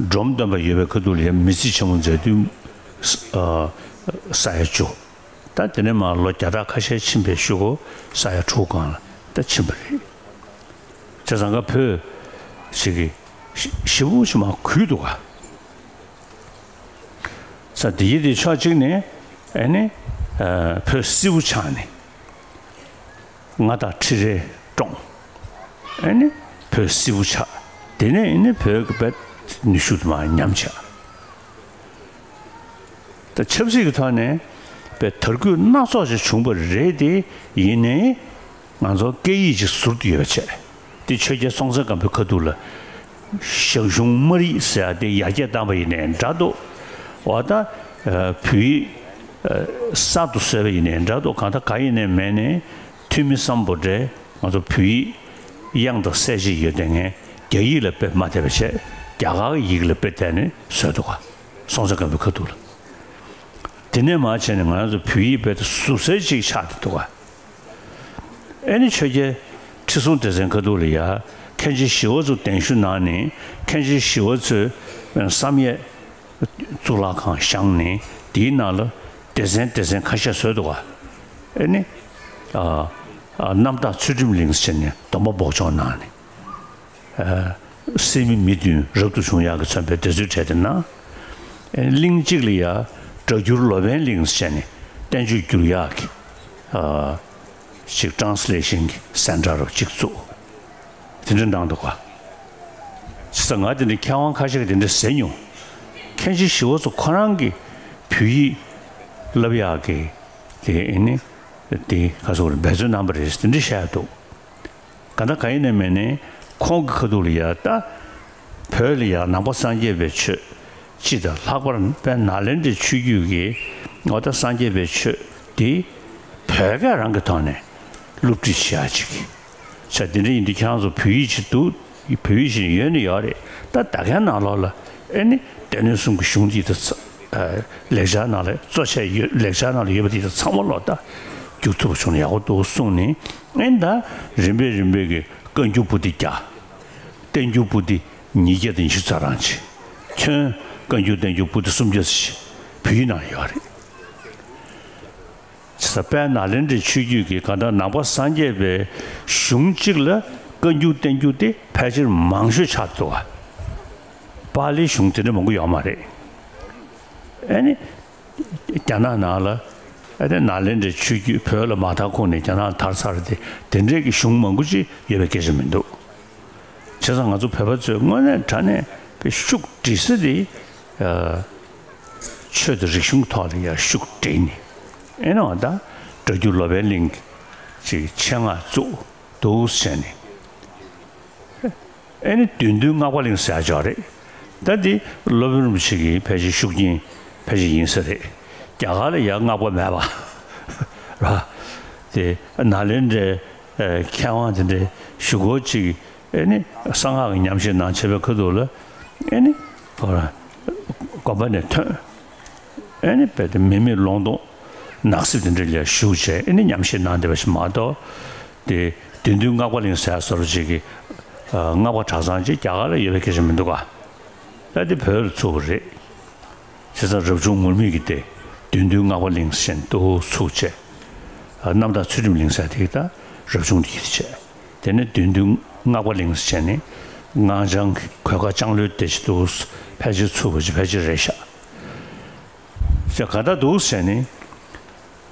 འབྲོམ་སྟོན་པ་ཡོད་པའི་ཁ་ཐུག་ལ་ཡ་མི་རྩིས་ཆེན་མོ་མཛད་དུས། ཨ། ས་ཡ་བཅུ། ད་དེ་ནས་མར་ལོ་བརྒྱ་ཕྲག་ཁ་ཤས་ཕྱིན་པའི་གཞུག་གུ་ས་ཡ་དྲུག་སྒང་ལ་ད་ཕྱིན་པ་རེད། བྱས་ཙང་ཀ་བོད་ཞིག་གི་ཞི་ཞི་བོ་ཞིག་མར་གུད་འདུག་ག་ས་དེ་ཡི་དེ་ཕྱོགས་གཅིག་ནས། ཨེ་ནི། ཨ། བོད་སིལ་བུ་ཆགས་ནས། མངའ་བདག་ཁྲི་རལ་བཀྲོངས། ཨེ་ནི་བོད་སིལ་བུ་ཆགས། དེ་ནས་ཨེ་ནི་བོད་ཀྱི་བོད་ནུས་ཤུགས་དུ་མར་ཉམས་ཆག་ད་ཆབ་སྲིད་ཀྱི་ཐོག་ནས་བོད་དར་རྒུད་སྣ་ཚོགས་ཤིག་བྱུང་བ་རེད་དེ། ཡིན་ནའི་ང་ཚོ་སྐད་ཡིག་ཅིག་ཟུར་དུ་ཡོད་པ་བྱས། དེ་ཆོས་རྒྱལ་སྲོང་བཙན་སྒམ་པོའི་ཁ་ཐུག་ལ། ཞང་ཞུང་སྨར་ཡིག་ཟེར་ཡ་དེ་ཡར་རྒྱས་བཏང་བ་ཡིན་ནའི་འདྲ་འདུག་འོ་ད། ཨ། བོད་ཡིག་ཨ། གསར་དུ་བཟོས་པ་ཡིན་ནའི་འདྲ་འདུག་གང་ལྟར་ག་ཡིན་ནའི་མིན་ནའི། ཐོན་མི་སམ་བྷོ་ཊས་ང་ཚོ་བོད་ཡིག་དབྱངས་དང་གསལ་བྱེད་ཡོད་དེ་ངས་རྒྱ་ཡིག་ལ་དཔེ་མ་བལྟས་པ་བྱས། རྒྱ་གར་གྱི་ཡི་གེ་ལ་དཔེ་བལྟས་ནས་བཟོས་འདུག་ག་སྲོང་བཙན་སྒམ་པོའི་ཁ་ཐུག་ལ། དེ་ནས་མར་བྱས་ནས་ང་རང་ཚོ་བོད་ཡིག་དཔེ་དེ་ཟུར་གསལ་ཅིག་ཆགས་བསྡད་འདུག་ག་ཨེ་ནི་ཆོས་རྒྱལ་ཁྲི་སྲོང་ལྡེ་བཙན་ཁ་ཐུག་ལ་ཡ། མཁན་ཆེན་ཞི་བ་འཚོ་གདན་ཞུ་གནང་ནས། མཁན་ཆེན་ཞི་བ་འཚོས་བསམ་ཡས་གཙུག་ལག་ཁང་བཞེངས་ནས། དེའི་ནང་ལ་སྡེ་ཚན་སྡེ་ཚན་ཁ་ཤས་བཟོས་འདུག་ག་ཨེ་ནི། ཨ། ཨ། རྣམ་དག་ཚུལ་ཁྲིམས་གླིང་ཟེར་ནས་སྡོམ་པ་འབོགས་ཆོག་གནང་ནས། ཨ། སད་མི་མི་བདུན་རབ་ཏུ་བྱུང་ཡག་གིས་མཚོན་པའི་དེ་ཚོའི་གྲས་དེ་གནང་། ཨེ། གླིང་གཅིག་ལ་ཡ་སྒྲ་བསྒྱུར་ལོ་པཎ་གླིང་ཟེར་ནས་བསྟན་བཅོས་བསྒྱུར་ཡག་གི། ཨ། ཅིག་ཊན་སི་ལེ་ཤན་གྱི་སེན་ཊར་ཅིག་བཙུགས། དེ་འདྲ་གནང་འདུག་ག་བྱས་ཙང་ང་དེ་འདྲའི་མཁས་དབང་ཁ་ཤས་ཀྱིས་དེ་འདྲ་ཟེར་མྱོང་། མཁན་ཆེན་ཞི་བ་འཚོ་ཁོ་རང་གིས་བོད་ཡིག་བསླབ་ཡག་གི་དེ། ཨེ་ནི། དེ་ག་ཟེར་དགོས་རེད། འབད་བརྩོན་གནང་བ་རེད། དེ་འདྲ་བཤད་ཡག་འདུག་གང་ལྟར་གང་ཡིན་ནའི་མིན་ནའི་ཁོང་གི་ཁ་ཐུག་ལ་ཡ། ད་བོད་ལ་ཡ་ནང་པ་སངས་རྒྱས་པའི་ཆོས་སྤྱི་དང་། ལྷག་པར་དཔལ་ནཱ་ལེནྡྲའི་ཆོས་བརྒྱུད་ཀྱི་ངོ་། ད་སངས་རྒྱས་པའི་ཆོས་འདི་བོད་སྐད་རང་གི་ཐོག་ནས་སློབ་ཁྲིད་བྱེད་ཡག་ཅིག་གི། ས་དེ་འདྲ་ཡིན་དུས་ཁྱེད་རང་ཚོ་བོད་ཡིག་ཅིག་འདུག་བོད་ཡིག་ཅིག་ཡོད་ནི་ཡོད་རེད། ད་ད་གའི་ནང་ལོགས་ལ། ཨེ་ནི། སྡེ་སྣོད་གསུམ་གྱི་གཞུང་འདི་དང་། ཨ། ལེགས་སྦྱར་ནང་ལ་གཙོ་ཆེ་ཡོད། ལེགས་སྦྱར་ནང་ལ་ཡོད་པ་འདི་དང་ཚང་མ་ལོག་ད་བསྒྱུར་ཐུབ་པ་བྱུང་ན་ཡག་པོ་འདུག་གསུངས་ནས། ཨེ། ད་རིམ་པས་རིམ་པས་ཀྱི་བཀའ་འགྱུར་པོ་ཏི་བརྒྱ། བསྟན་འགྱུར་པོ་ཏི་ཉིས་བརྒྱ་དང་ཉི་ཤུ་རྩ་གྲངས་ཅིག་ཁྱོན་བཀའ་འགྱུར་བསྟན་འགྱུར་པོ་ཏི་སུམ་བརྒྱ་ཙམ་ཞིག་བོད་ཡིག་ནང་ཡོད་རེད། ས་དཔལ་ནཱ་ལེནྡྲའི་ཆོས་བརྒྱུད་ཀྱི་གང་ལྟར་ནང་པ་སངས་རྒྱས་པའི་གཞུང་གཅིག་ལ་བཀའ་འགྱུར་བསྟན་འགྱུར་དེ་ཕལ་ཆེར་མང་ཤོས་ཆགས་འདུག་བ། པཱ་ལིའི་གཞུང་དེ་འདྲ་མང་པོ་ཡོད་མ་རེད། ཨ་ནི། རྒྱ་ནག་ནང་ལ་ཨ་ནི་ནཱ་ལེནྡྲའི་ཆོས་བརྒྱུད་བོད་ལ་མ་དར་གོང་ནས་རྒྱ་ནག་ལ་དར་ཚར་ཏེ་དེ་འདྲའི་གི་གཞུང་མང་པོ་ཅིག་ཡོད་པའི་སྐད་ཆ་མི་འདུག། བྱས་ཙང་ང་ཚོ་བོད་པ་ཚོས་དངོས་གནས་དྲང་གནས་པའི་ཤུགས་སྒྲིལ་ས་དེ། ཨ། ཆོས་དང་རིག་གཞུང་ཐོག་ལ་ཡར་ཤུགས་སྒྲིལ་ནས། ཨེ་ནོ་ད་སྒྲ་བསྒྱུར་ལོ་པཎ་གླིང་གི་ཆེད་མངགས་བཙུགས་འདུག་ཟེར་ནས། ཨེ་ནི་བདུད་འདུལ་སྔགས་པ་གླིང་ཟེར་ཡག་ཅིག་ཡོད་རེད། ད་འདི་སློབ་དཔོན་རིན་པོ་ཆེ་གི་ཕལ་ཆེར་ཤུགས་རྐྱེན་ཕལ་ཆེར་ཡིན་ས་རེད། རྒྱ་གར་ལ་ཡང་སྔགས་པ་མེད་པ། ར། དེ་ནཱ་ལེནྡྲའི་ཨ་མཁས་དབང་དེ་འདྲའི་ཞུ་སྒོ་ཅིག་ཨེ་ནི་གསང་སྔགས་ཀྱི་ཉམས་བཞེས་གནང་བྱས་པའི་ཁ་ཐུག་ལ་ཨེ་ནི་ཧོ་ར་དགོན་པ་ནས་ཐོན། ཨེ་ནི་རྦད་དེ་མི་མེད་ལུང་སྟོང་ནགས་གསེབ་དེ་འདྲ་ལ་བཞུགས་བྱས་ཨེ་ནི་ཉམས་བཞེས་གནང་བསྡད་པ་ཞིག་མ་གཏོགས། དེ་བདུད་འདུལ་སྔགས་པ་གླིང་ཟེར་བཟོ་འདྲ་ཅིག་གི་ཨ་སྔགས་པ་གྲྭ་ཚང་ཅིག་རྒྱ་གར་ལ་ཡོད་པའི་སྐད་ཆ་མི་འདུག་ག། ད་དེ་བོད་ལ་ཚུགས་པ་རེད། བྱས་ཙང་རབ་བྱུང་ངུར་སྨྲིག་གི་སྡེ་བདུད་འདུལ་སྔགས་པ་གླིང་ཟེར་འདུག་ཚུགས་བྱས། ཨ་རྣམ་དག་ཚུལ་ཁྲིམས་གླིང་ཟེར་དེ་གི་ད་རབ་བྱུང་དེ་ཡིད་བྱས། དེ་ནས་བདུད་འདུལ་སྔགས་པ་གླིང་ཟེར་ནས་སྔགས་འཆང་གི་གོས་དཀར་ལྕང་ལོའི་སྡེ་ཅིག་འདུག། ཕལ་ཆེར་ཚུགས་པ་ཅིག་ཕལ་ཆེར་རེད་ཤག། ཅེས་ག་ད་འདུག་ཟེར་ནས།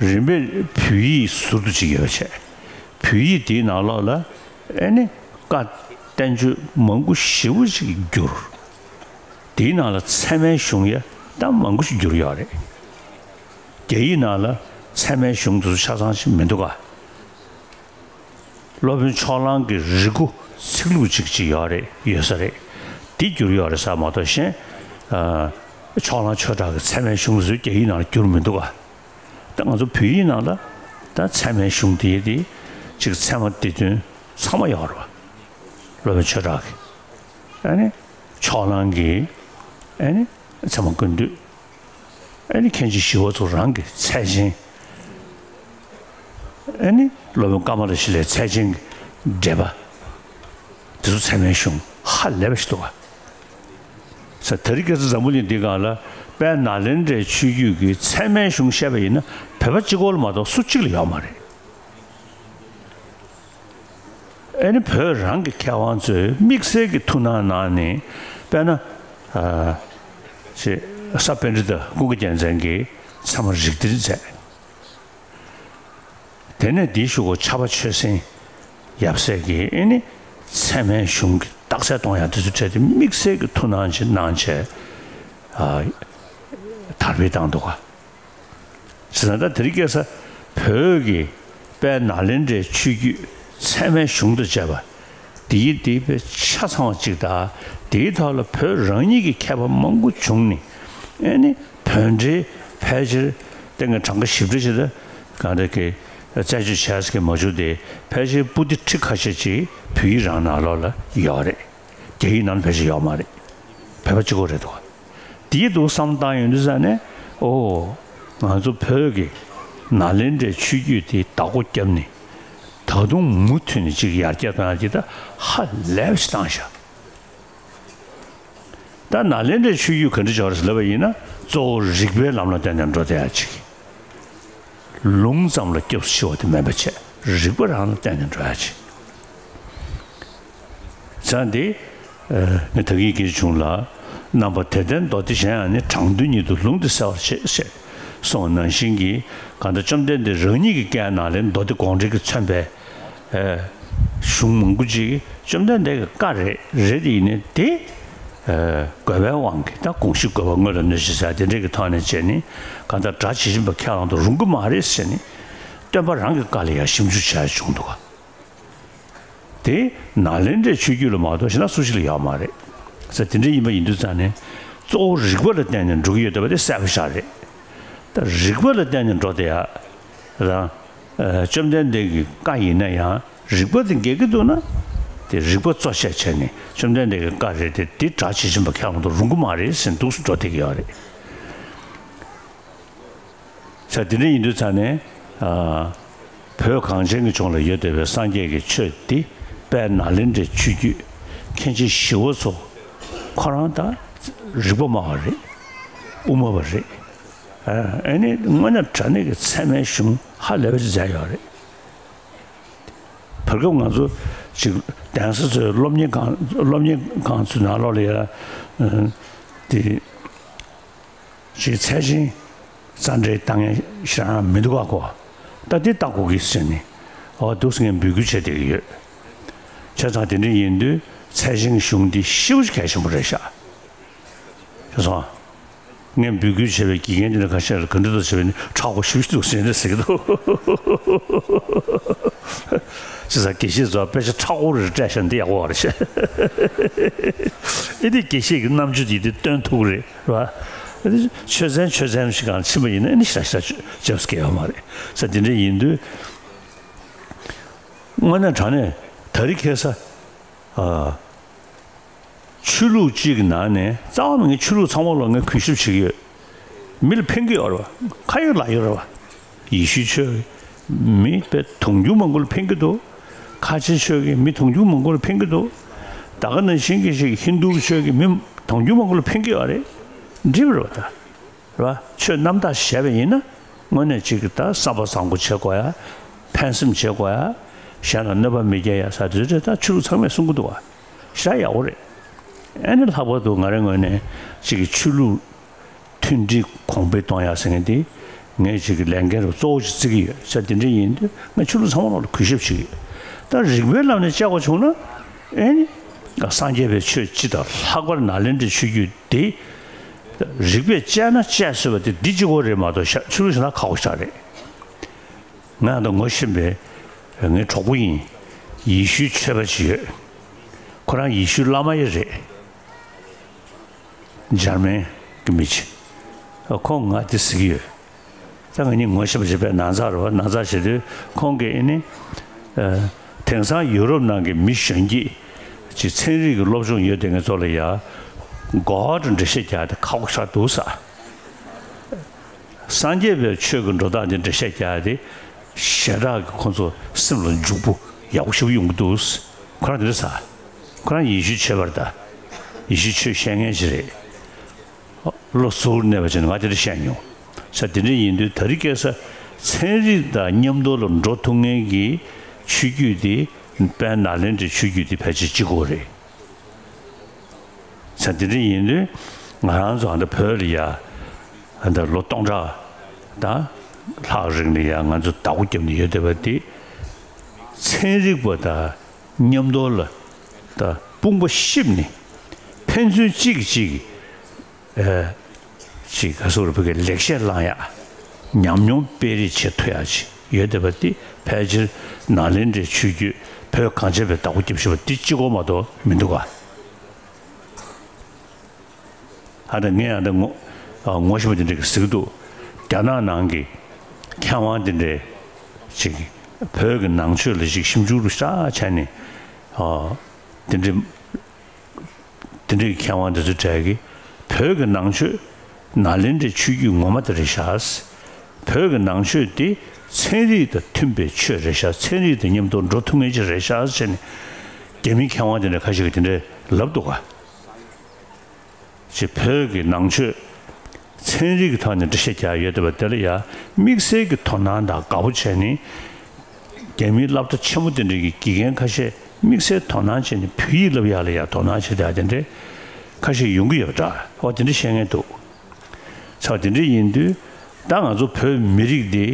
རིམ་པས་བོད་ཡིག་ཟུར་དུ་ཅིག་ཡོད་བྱས། བོད་ཡིག་དེའི་ནང་ལོགས་ལ་ཨེ་ནི་བཀའ་བསྟན་བཅོས་མང་པོ་ཞེ་པོ་ཅིག་བསྒྱུར། དེའི་ནང་ལ་ཚད་མའི་གཞུང་ཡ་ད་མང་པོ་ཞིག་བསྒྱུར་ཡོད་རེད། རྒྱ་ཡིག་ནང་ལ་ཚད་མའི་གཞུང་དེ་ཚོ་ཆ་ཚང་ཞིག་མི་འདུག་ག། སློབ་དཔོན་ཕྱོགས་གླང་གི་རིག་སྐུ་ཚིག་ལྷུག་ཅིག་ཅིག་ཡོད་རེད་ཡོད་ས་རེད། འདི་བསྒྱུར་ཡོད་རེད་ས་མ་གཏོགས་གཞན། ཨ། ཕྱོགས་གླང་ཆོས་གྲགས་ཀྱི་ཚད་མའི་གཞུང་ཚོའི་རྒྱ་ཡིག་ནང་ལ་བསྒྱུར་མི་འདུག་ག། ད་ང་ཚོ་བོད་ཡིག་ནང་ལ་ད་ཚད་མའི་གཞུང་དེ་དེ་ཅིག་ཚད་མ་སྡེ་བདུན་ཚང་མ་ཡོད་རེད་བ། སློབ་དཔོན་ཆོས་གྲགས་ཀྱི། ཨ་ནི། ཕྱོགས་གླང་གི། ཨ་ནི། ཚད་མ་ཀུན་བཏུས། ཨ་ནི་མཁན་ཆེན་ཞི་བ་འཚོ་རང་གི་ཚད་ཆེན། ཨ་ནི་སློབ་དཔོན་ཀ་མ་ལ་ཤཱི་ལའི་ཚད་ཆེན་གྱི་འགྲེལ་པ། དེ་ཚོ་ཚད་མའི་གཞུང་ཧ་ལས་པ་ཞིག་འདུག་ག། ས་དེ་རིང་ཁ་སང་འཛམ་བུ་གླིང་འདི་སྒང་ལ་དཔལ་ནཱ་ལེནྡྲའི་ཆོས་བརྒྱུད་ཀྱི་ཚད་མའི་གཞུང་བཤད་པ་ཡིན་ན་བོད་པ་གཅིག་པོ་ལ་མ་གཏོགས་སུ་གཅིག་ལ་ཡོད་མ་རེད། ཨེ་ནི་བོད་རང་གི་མཁས་དབང་ཚོས་དམིགས་བསལ་གྱི་ཐུགས་སྣང་གནང་ནས་དཔེར་ན། ཨ། ཅེས་ས་པཎྜི་ཏ་ཀུན་དགའ་རྒྱལ་མཚན་གྱིས་ཚད་མ་རིགས་གཏེར་མཛད། དེ་ནས་འདིའི་གཞུག་གུ་ཕྱྭ་པ་ཆོས་སེང་ཡབ་སྲས་ཀྱིས་ཨེ་ནི་ཚད་མའི་གཞུང་གི་རྟགས་གསལ་གཏོང་ཡག་དེ་ཚོ་བྲིས་ཏེ་དམིགས་བསལ་གྱི་ཐུགས་སྣང་ཅིག་གནང་བྱས། ཨ། དར་སྤེལ་བཏང་འདུག་ག། ཟེར་ན་ད་དེ་རིང་ཁ་སང་བོད་ཀྱི་དཔལ་ནཱ་ལེནྡྲའི་ཆོས་བརྒྱུད་ཚད་མའི་གཞུང་དང་བཅས་པ་འདིའི་འདི་དཔེ་ཆ་ཚང་བ་ཅིག་དང་། འདིའི་ཐོག་ལ་བོད་རང་ཉིད་ཀྱི་མཁས་པ་མང་པོ་བྱུང་ནས། ཨེ་ནི་བོད་འགྲེལ་ཕལ་ཆེར་ཏན་གྱི་གྲངས་ཀ་ཞིབ་ཕྲ་ཞིག་ལ་གང་འདྲ་གི་རྩད་གཅོད་བྱས་ཀྱི་མ་བྱུང་སྟེ། ཕལ་ཆེར་པོ་ཏི་ཁྲི་ཁ་ཤས་ཅིག་བོད་ཡིག་རང་ནང་ལོགས་ལ་ཡོད་རེད། རྒྱ་ཡིག་ནང་ལ་ཕལ་ཆེར་ཡོད་མ་རེད། བོད་པ་གཅིག་པོ་རེད་འདུག། དེའི་འདུག་བསམ་བཏང་ཡོང་དུས་ཙ་ནས། ཨོ། ང་ཚོ་བོད་ཀྱི་ནཱ་ལེནྡྲའི་ཆོས་བརྒྱུད་དེ་བདག་པོ་བརྒྱབ་ནས། ད་དུང་མུ་མཐུད་ནས་ཅིག་ཡར་རྒྱས་གཏོང་ཡག་ཅིག་ད་ཧ་ལས་པ་ཞིག་བཏང་ཤག། ད་ནཱ་ལེནྡྲའི་ཆོས་བརྒྱུད་ག་འདྲ་ཅིག་ཡོད་རེད་ཟེར་ལབ་པ་ཡིན་ན། གཙོ་བོ་རིགས་པའི་ལམ་ལ་བརྟེན་ནས་འགྲོ་བསྡད་ཡག་ཅིག། ལུང་ཙམ་ལ་སྐྱབས་སུ་མཆི་བ་དེ་མིན་པ་བྱས། རིགས་པ་རང་ལ་བརྟེན་ནས་འགྲོ་ཡག་ཅིག། བྱས་ཏེ། ཨ། ངས་ད་གིན་སྐད་ཆ་བྱུང་ལ། རྣམ་པ་དེར་བརྟེན་མདོ་སྡེ་གཞན་ཡང་ནི། དྲང་དོན་ཉིད་དུ་ལུང་འདི་གསལ་བར་བྱེད། ཞེས་གསུངས་པ་ནང་བཞིན་གྱི། གང་ལྟར་བཅོམ་ལྡན་འདས་རང་ཉིད་ཀྱི་བཀའི་ནང་ལ་མདོ་སྡེ་དགོངས་འགྲེལ་གྱིས་མཚོན་པའི། ཨ། གཞུང་མང་པོ་ཅིག་བཅོམ་ལྡན་འདས་ཀྱི་བཀའ་རེད། རེད་དེ་ཡིན་ནའི་དེ། ཨ། དགོས་པའི་དབང་གིས་ད་དགོངས་གཞི་དགོས་པ་དངོས་ལ་གནོད་བྱེད་ཟེར་དེ་འདྲས་ཀྱི་ཐོག་ནས་བྱས་ནས། གང་ལྟར་སྒྲ་ཇི་བཞིན་པ་ཁས་བླངས་དུ་རུང་གི་མ་རེད་ཟེར་ནས། སྟོན་པ་རང་གི་བཀའ་ལ་ཡང་ཞིབ་འཇུག་བྱས་བྱུང་འདུག་ག། དེ་ནཱ་ལེནྡྲའི་ཆོས་བརྒྱུད་ལ་མ་གཏོགས་གཞན་དག་སུ་ཞིག་ལ་ཡོད་མ་རེད་ཟེར། དེ་འདྲ་ཡིན་པ་ཡིན་དུས་ཙང་ནས། གཙོ་བོ་རིགས་པ་ལ་བརྟེན་ནས་འགྲོ་གི་ཡོད་བསྡད་པ་དེ་གསལ་པོ་ཞིག་རེད། ད་རིགས་པ་ལ་བརྟེན་ནས་འགྲོ་བསྡད་ཡག་རང་། ཨ། བཅོམ་ལྡན་འདས་ཀྱི་བཀའ་ཡིན་ན་ཡང་རིགས་པ་དེ་འགལ་གྱི་འདུག་ན། དེ་རིགས་པ་གཙོ་བྱས་བྱས་ནས་བཅོམ་ལྡན་འདས་ཀྱི་བཀའ་རེད་དེ། དེ་སྒྲ་ཇི་བཞིན་པ་ཁས་བླངས་དུ་རུང་གི་མ་རེད་ཟེར་འདུག་སེ་འགྲོ་བསྡད་ཀྱི་ཡོད་རེད། ས་དེ་འདྲ་ཡིན་དུས་ཙང་ནས། ཨ། བོད་གངས་ཅན་གྱི་ལྗོངས་ལ་ཡོད་བསྡད་པའི་སངས་རྒྱས་ཀྱི་ཆོས་འདི་དཔལ་ནཱ་ལེནྡྲའི་ཆོས་བརྒྱུད་མཁན་ཆེན་ཞི་བ་འཚོ་ཁོ་རང་ད་རིག་པ་སྨྲ་བ་རེད། དབུ་མ་པ་རེད། ཨ་ནི་དངོས་གནས་དྲང་གནས་ཀྱི་ཚད་མའི་གཞུང་ཧ་ལས་པ་ཅིག་མཛད་ཡོད་རེད། བར་སྐབས་ང་ཚོ་ཅིག་གདན་ས་ཚོའི་སློབ་གཉེར་ཁང་སློབ་གཉེར་ཁང་ཚོའི་ནང་ལོགས་ལ་ཡ་དེ་ཅིག་ཚད་ཆེན་རྩ་འགྲེལ་ལྟ་མཁན་ཞེ་དྲག་མི་འདུག་ག་གོ། ད་དེ་ལྟ་དགོས་ཀྱི་ཟེར་ནས་ཨོ་འདུག་སེ་ངས་འབོད་སྐུལ་བྱས་བསྡད་ཀྱི་ཡོད། བྱས་ཙང་དེ་འདྲ་ཡིན་དུས་ཚད་ཆེན་གཞུང་འདི་ཞེ་པོ་ཅིག་གལ་ཆེན་པོ་རེད་ཤག་ཤེས་སོང་། ངས་འབོད་སྐུལ་བྱས་པའི་དགེ་རྒན་དེ་འདྲ་ཁ་ཤས་ལ་ག་འདྲ་འདུག་ཟེར་བས་ནི་མཁྲེགས་པོ་ཞེ་པོ་ཅིག་འདུག་ཟེར་ནས་ཟེར་གྱི་འདུག་བྱས་ཙང་དགེ་བཤེས་ཚོ་དཔེ་ཆ་མཁྲེགས་པོ་རེ་སྤྲད་བཞག་འདི་ཡག་པོ་རེད་ཤག་ཨེ་འདི་དགེ་བཤེས་ཀྱི་རྣམ་དཔྱོད་འདི་འདི་སྟོན་ཐུབ་ཀྱི་རེད། རེད་པ། ཨེ་འདི་ཆོས་ཚན་ཆོས་ཚན་ཞིག་གང་ཕྱིན་པ་ཡིན་ན་ཨེ་འདི་ཞེ་དྲག་ཞེ་དྲག་འཇབ་སྐྱེ་ཡོད་མ་རེད་ས། དེ་འདྲ་ཡིན་དུས་དངོས་གནས་དྲང་གནས་དེ་རིང་ཁ་སང་ཨ། ཆོས་ལུགས་གཅིག་གི་ནང་ནས་རྩ་བ་ནས་ངས་ཆོས་ལུགས་ཚང་མ་ལ་ངས་གུས་ཞབས་བྱེད་ཀྱི་ཡོད། མི་ལ་ཕན་གྱི་ཡོད་རེད་པ། ཁ་ཡོད་ལག་ཡོད་རེད་པ། ཡེ་ཤུའི་ཆོས་ཀྱིས་མི་དཔེ་དུང་ཕྱུར་མང་པོ་ལ་ཕན་གྱི་འདུག་ཁ་ཆེའི་ཆོས་ཀྱིས་མི་དུང་ཕྱུར་མང་པོ་ལ་ཕན་གྱི་འདུག་ད་ག་ནང་བཞིན་གྱི་ཞིག་ཧིན་དུའི་ཆོས་ཀྱིས་མི་དུང་ཕྱུར་མང་པོ་ལ་ཕན་གྱི་ཡོད་རེད། འགྲིག་པ་རེད་པ་ད། རེད་པ། ཆོས་རྣམ་དག་བྱས་པ་ཡིན་ན་དངོས་གནས་གཅིག་གི་ད་བསམ་པ་བཟང་པོ་བྱེད་དགོས་ཡ། ཕན་སེམས་བྱེད་དགོས་ཡ། གཞན་ལ་གནོད་པ་མི་སྐྱེལ་ཡ་ས་དེ་ཚོ་ད་ཆོས་ལུགས་ཚང་མས་གསུང་གི་འདུག་བ། ཞེ་དྲག་ཡག་པོ་རེད། ཨ་ནི་ལྷག་པར་དུ་ང་རའི་ངོས་ནས་གཅིག་གི་ཆོས་ལུགས་མཐུན་སྒྲིལ་གོང་འཕེལ་གཏོང་ཡ་ཟེར་མཁན་དེ་ངས་གཅིག་གི་ལས་འགན་རུ་གཙོ་བོ་ཞིག་བརྩི་གི་ཡོད་ས། དེ་འདྲ་ཡིན་དུས་ང་ཆོས་ལུགས་ཚང་མ་ལ་གུས་ཞབས་བྱེད་ཀྱི་ཡོད། ད་རིགས་པའི་ལམ་ནས་དཔྱད་པ་བྱུང་ན་ཨ་ནི་སངས་རྒྱས་པའི་ཆོས་སྤྱི་དང་ལྷག་པར་ནཱ་ལེནྡྲའི་ཆོས་བརྒྱུད་དེ། རིགས་པས་དཔྱད་ན་དཔྱད་སྲིད་པ་དེ་འདི་གཅིག་པོ་རེད་མ་གཏོགས་ཤ་ཆོས་ལུགས་གཞན་དག་ཁག་པོ་ཞེ་དྲག་རེད། ང་ཡང་ད་ངོ་ཤེས་པའི་ངའི་གྲོགས་པོ་ཡིན། ཡེ་ཤུའི་ཆོས་པ་ཅིག་ཡོད། ཁོ་རང་ཡེ་ཤུའི་བླ་མ་ཡང་རེད། འཇར་མན་གྱི་མི་ཅིག་ཁོང་ང་འདི་ཟེར་གྱི་ཡོད། ད་ང་གཉིས་ངོ་ཤེས་པ་ཅིག་དཔེ་ནང་ཚགས་རེད་པ། ནང་ཚགས་བྱེད་དུས་ཁོང་གིས་ཨེ་ནི། ཨ། དེང་སང་ཡུ་རོབ་ནང་གི་མི་གཞོན་སྐྱེས་ཅིག་ཚན་རིག་གི་སློབ་སྦྱོང་ཡོད་དེ་ངེད་ཚོ་ལ་ཡ། གོ་བ་འགྲེལ་བཤད་རྒྱག་དེ་ཁག་པོ་ཞེ་དྲག་འདུག་ས། སངས་རྒྱས་པའི་ཆོས་ཀྱི་འགྲོ་སྟངས་དེ་འགྲེལ་བཤད་རྒྱག་དེ་ཞེ་དྲག་གི་ཁོང་ཚོ་སེམས་ལ་འཇུག་པོ་ཡག་པོ་ཞེ་པོ་ཡོང་གི་འདུག་ཁོ་རང་དེ་འདྲ་ས། ཁོ་རང་ཡེ་ཤུའི་ཆོས་པ་རེད་ད། ཡེ་ཤུའི་ཆོས་བཤད་མཁན་ཅིག་རེད། བློ་གཟུར་གནས་པ་ཅིག་ནས་ང་དེ་འདྲ་བཤད་མྱོང་། ས་དེ་འདྲ་ཡིན་དུས་དེ་རིང་ཁ་སང་ཚན་རིག་དང་མཉམ་དུ་ལ་འགྲོ་ཐུབ་མཁན་གྱི་ཆོས་བརྒྱུད་དེ་དཔལ་ནཱ་ལེནྡྲའི་ཆོས་བརྒྱུད་དེ་ཕལ་ཆེར་གཅིག་པོ་རེད། ས་དེ་འདྲ་ཡིན་དུས་ང་རང་ཚོ་ཨ་ད་བོད་ལ་ཡ་ཨ་ད་ལོ་སྟོང་ཕྲག་དང་ལྷག་རིང་ལ་ཡ་ང་ཚོ་བདག་པོ་བརྒྱབ་ནས་ཡོད་བསྡད་པ་དེ་ཚན་རིག་པ་དང་མཉམ་དུ་ལ་ད་དཔུང་པ་གཤིབས་ནས་ཕན་ཚུན་གཅིག་གིས་གཅིག་གི་ཨེ། ཅིག་ག་སོགས་རུ་བོད་ཀྱི་ལེགས་བཤད་བླང་ཡག་ཉམས་མྱོང་སྤེལ་རེས་བྱེད་ཐུབ་ཡག་ཅིག་ཡོད་བསྡད་པ་འདི་ཕལ་ཆེར་ནཱ་ལེནྡྲའི་ཆོས་བརྒྱུད་བོད་གངས་ཅན་པའི་བདག་པོ་རྒྱབ་བཞིན་པ་འདི་གཅིག་པོ་མ་གཏོགས་མི་འདུག་ག་ཨ་ད་ངས་ཨ་ད་ངོ་ཨ་ངོ་ཤེས་པ་འདི་འདྲ་གི་ཟེར་གི་འདུག་རྒྱ་ནག་ནང་གི་མཁས་དབང་འདི་འདྲས་ཅིག་བོད་ཀྱི་ནང་ཆོས་ལ་ཅིག་ཞིབ་འཇུག་རུ་ཤ་བྱས་ནས་ཨ་འདི་འདྲས། དེ་འདྲའི་མཁས་དབང་དེ་ཚོ་གྲས་ཀྱིས་བོད་ཀྱི་ནང་ཆོས་ནཱ་ལེནྡྲའི་ཆོས་བརྒྱུད་ངོ་མ་དེ་རེད་ཤག་བོད་ཀྱི་ནང་ཆོས་དེ་ཚན་རིག་དང་མཐུན་པའི་ཆོས་རེད་ཤག་ཚན་རིག་དང་མཉམ་དུ་འགྲོ་ཐུབ་མཁན་ཅིག་རེད་ཤག་ཟེར་ནས་རྒྱ་མིའི་མཁས་དབང་དེ་འདྲ་ཁ་ཤས་ཀྱིས་དེ་འདྲ་ལབ་འདུག་ག་ཅེས་བོད་ཀྱི་ནང་ཆོས་ཚན་རིག་གི་ཐོག་ནས་འགྲེལ་བཤད་རྒྱག་ཡོད་བསྡད་པ་དེ་ལ་ཡང་དམིགས་བསལ་གྱི་དོ་སྣང་དང་དགའ་པོ་བྱས་ནས་རྒྱ་མིའི་སློབ་གྲྭ་ཆེན་མོ་དེ་འདྲ་གི་དགེ་རྒན་ཁ་ཤས་དམིགས་བསལ་དོ་སྣང་བྱས་ནས་བོད་ཡིག་བསླབ་ཡག་ལ་ཡང་དོ་སྣང་བྱེད་ཡག་དེ་འདྲ་ཁ་ཤས་ཡོང་གི་ཡོད་པ་འདྲ། ཨོ་དེ་འདྲ་བཤད་མཁན་འདུག་ཚ་དེ་འདྲ་ཡིན་དུས་ད་ང་ཚོ་བོད་མི་རིགས་འདི་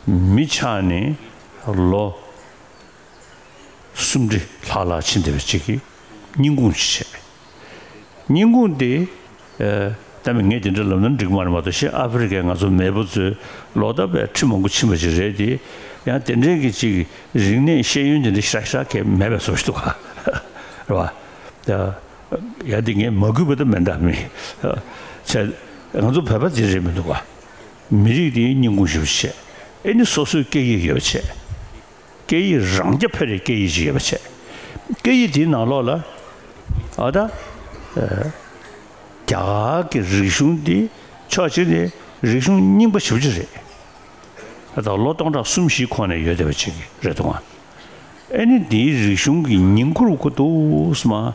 མི་ཆགས་ནས་ལོ་སུམ་ཁྲི་ལྷག་ལྷག་ཕྱིན་བསྡད་པ་ཅིག་གིས་སྙིང་ཁུང་ཅིག་བྱས། སྙིང་ཁུང་དེ་ཨ་ད་མི་ངས་དེ་འདྲ་ལབ་ན་འགྲིག་མ་རེད་མ་གཏོགས་ཤི་ཨ་ཧྥེ་རི་ཁའི་ང་ཚོ་མེས་པོ་ཚོའི་ལོ་ད་བས་ཁྲི་མང་པོ་ཕྱིན་པ་ཅིག་རེད་དེ། ཡང་དེ་འདྲའི་གི་ཅིག་རིག་གནས་ཤེས་ཡོན་དེ་འདྲ་ཤ་ཤ་གས་མེད་པའི་བཟོ་ཞིག་འདུག་ག་རེད་བ། ཡ་ཡ་དེ་ངས་མ་གུས་པ་ད་མེད་འདྲ་མི་ཚེ་ང་ཚོ་བོད་པ་དེ་རེད་མི་འདུག་ག་མི་རིགས་དེའི་སྙིང་ཁུང་ཞིག་བྱས། ཨེ་ནི་སོ་སོའི་སྐད་ཡིག་ཡོད་པ་བྱས། སྐད་ཡིག་རང་རྐྱ་འཕེར་བའི་སྐད་ཡིག་ཅིག་ཡོད་པ་བྱས། སྐད་ཡིག་དེའི་ནང་ལོགས་ལ་ཨ་ད་ཨ་རྒྱ་གར་གྱི་རིག་གཞུང་འདི་ཕྱོགས་གཅིག་ནས་རིག་གཞུང་རྙིང་པ་ཞེ་པོ་ཅིག་རེད། ཨ་ད་ལོ་སྟོང་ཕྲག་གསུམ་བཞིའི་གོང་ནས་ཡོད་བསྡད་པ་ཅིག་རེད་འདུག་ག་ཨེ་ནི་འདིའི་རིག་གཞུང་གི་ཉིང་ཁུར་གོ་འདུག་སེ་མར་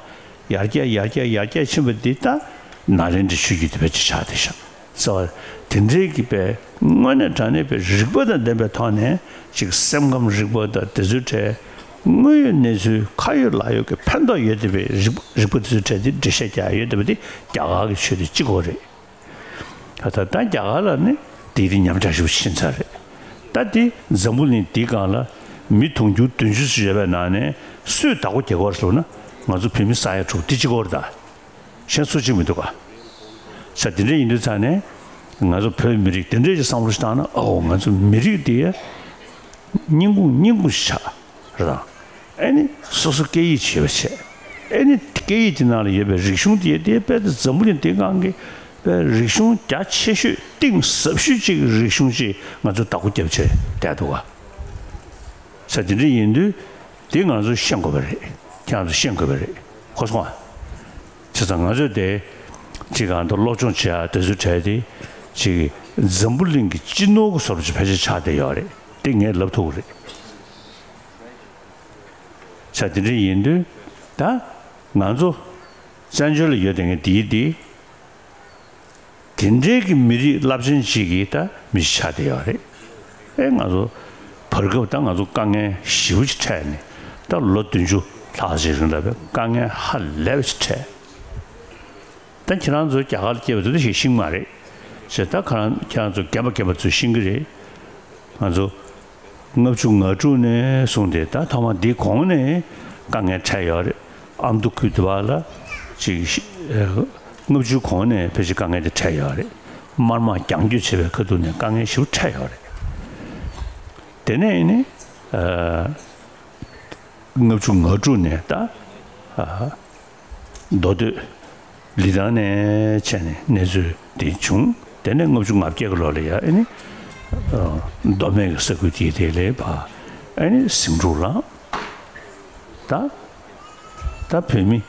ཡར་རྒྱས་ཡར་རྒྱས་ཡར་རྒྱས་ཕྱིན་པ་འདི་ད་ནཱ་ལེནྡྲའི་ཆོས་བརྒྱུད་དེ་བས་ཅིག་ཆགས་བསྡད་ཤག་ཟེར་བ་དེ་འདྲའི་གི་པའི་དངོས་གནས་དྲང་གནས་པའི་རིག་པ་དང་ལྡན་པའི་ཐོག་ནས་ཅིག་སེམས་ཁམས་རིག་པ་དང་དེ་ཚོའི་གྲས་དངོས་ཡོད་གནས་ཚུལ་ཁ་ཡོད་ལག་ཡོད་ཀྱི་ཕན་ཐོགས་ཡོད་བསྡད་པའི་རིག་རིག་པ་དེ་ཚོའི་གྲས་དེ་འགྲེལ་བཤད་རྒྱག་ཡ་ཡོད་བསྡད་པ་དེ་རྒྱ་གར་གྱི་ཆོས་དེ་གཅིག་པོ་རེད། ད་ལྟ་ད་རྒྱ་གར་ལ་ནི་དེའི་རིགས་ཉམས་ཆག་ཞེ་པོ་ཕྱིན་ཚར་རེད། ད་དེ་འཛམ་བུ་གླིང་འདིའི་སྒང་ལ་མི་དུང་ཕྱུར་བདུན་ཅུ་ཙམ་ཡོད་པའི་ནང་ནས་སུས་བདག་པོ་རྒྱག་གི་ཡོད་རེད་ཟེར་ན་ང་ཚོ་བོད་མི་ས་ཡ་དྲུག་དེ་གཅིག་པོ་རེད་ད། གཞན་སུ་གཅིག་མི་འདུག་ག་ས་དེ་འདྲ་ཡིན་དུས་ཙང་ནས་ང་ཚོ་བོད་མི་རིགས་དེ་འདྲ་ཞིག་བསམ་བློ་ཞིག་བཏང་ན། ཨོ་ང་ཚོ་མི་རིགས་དེ་ཡ་སྙིང་ཁུང་སྙིང་ཁུང་ཞིག་ཆགས་རེད་དང་། ཨེ་ནི་སོ་སོ་སྐད་ཡིག་ཅིག་ཡོད་པ་བྱས། ཨེ་ནི་སྐད་ཡིག་དེ་ནང་ལ་ཡོད་པའི་རིག་གཞུང་དེ་དེ་དཔེ་དེ་འཛམ་བུ་གླིང་འདིའི་སྒང་གི་དཔེ་རིག་གཞུང་རྒྱ་ཆེ་ཤོས་གཏིང་ཟབ་ཤོས་ཅིག་གི་རིག་གཞུང་ཅིག་ང་ཚོ་བདག་པོ་རྒྱབ་བྱས་བསྡད་འདུག་ག་ས་དེ་འདྲ་ཡིན་དུས་དེ་ང་ཚོ་ཤེས་དགོས་པ་རེད། ཁྱེད་རང་ཚོ་ཤེས་དགོས་པ་རེད། གོ་སོང་ཨ། བྱས་ཙང་ང་ཚོས་དེ་ཅིག་གང་དུ་སློབ་སྦྱོང་བྱེད་ཡ་དེ་ཚོའི་གྲས་དེ་ཅིག་འཛམ་བུ་གླིང་གི་སྤྱི་ནོར་གྱི་བཟོ་འདྲ་ཅིག་ཕལ་ཆེར་ཆགས་བསྡད་ཡོད་རེད། དེ་ངས་ལབ་ཐུབ་ཀྱི་རེད། ས་དེ་འདྲ་ཡིན་དུས་ད་ང་ཚོ་བཙན་བྱོལ་ལ་ཡོད་བསྡད་མཁན་དེའི་དེ། དེ་འདྲའི་གི་མི་རིགས་རླབས་ཆེན་ཅིག་གི་ད་མི་ཞིག་ཆགས་བསྡད་ཡོད་རེད། ཨེ་ང་ཚོ་བར་སྐབས་ད་ང་ཚོ་དཀའ་ངལ་ཞེ་པོ་ཅིག་འཕྲད་ནས་ད་ལོ་བདུན་ཅུ་ལྷག་ཅིག་རིང་ལ་བའི་དཀའ་ངལ་ཧ་ལས་པ་ཅིག་འཕྲད། ད་ཁྱེད་རང་ཚོ་རྒྱ་གར་ལ་སྐྱེས་པ་ཚོ་ད་ཞིག་ཤེས་ཀྱི་མ་རེད། ཞེས་ད་ཁ་རང་ཁྱེད་རང་ཚོ་རྒན་པ་རྒན་པ་ཚོས་ཤེས་ཀྱི་རེད། ང་ཚོ་ལྔ་བཅུ་ང་དྲུག་ནས་བཟུང་སྟེ་ད་ཐོག་མ་འདི་གོང་ནས་དཀའ་ངལ་འཕྲད་ཡོད་རེད། ཨ་མདོ་ཁུལ་དེ་བ་ལ་ཅིག་ཤི་ཨེ་ལྔ་བཅུ་གོང་ནས་ཕལ་ཆེར་དཀའ་ངལ་དེ་འཕྲད་ཡོད་རེད། དམར་དམག་རྒྱང་སྐྱོད་བྱེད་པའི་ཁ་ཐུག་ནས་དཀའ་ངལ་ཞེ་པོ་འཕྲད་ཡོད་རེད། དེ་ནས་ནི་ཨ་ལྔ་བཅུ་ང་དྲུག་ནས་ད་ཨ་མདོ་སྟོད་ལི་ཐང་ནས་བྱས་ནས་གནས་ཚུལ་འདི་བྱུང་། དེ་ནས་ལྔ་བཅུ་ང་བརྒྱད་ཀྱི་ལོ་ལ་ཡ་ཨེ་ནི་ཨ་མདོ་སྨད་ཀྱི་ས་ཁུལ་དེའི་དེ་ལས་ཕར་ཨེ་ནི་ཟིང་འཁྲུག་ལངས། ད་ད་བོད་མི་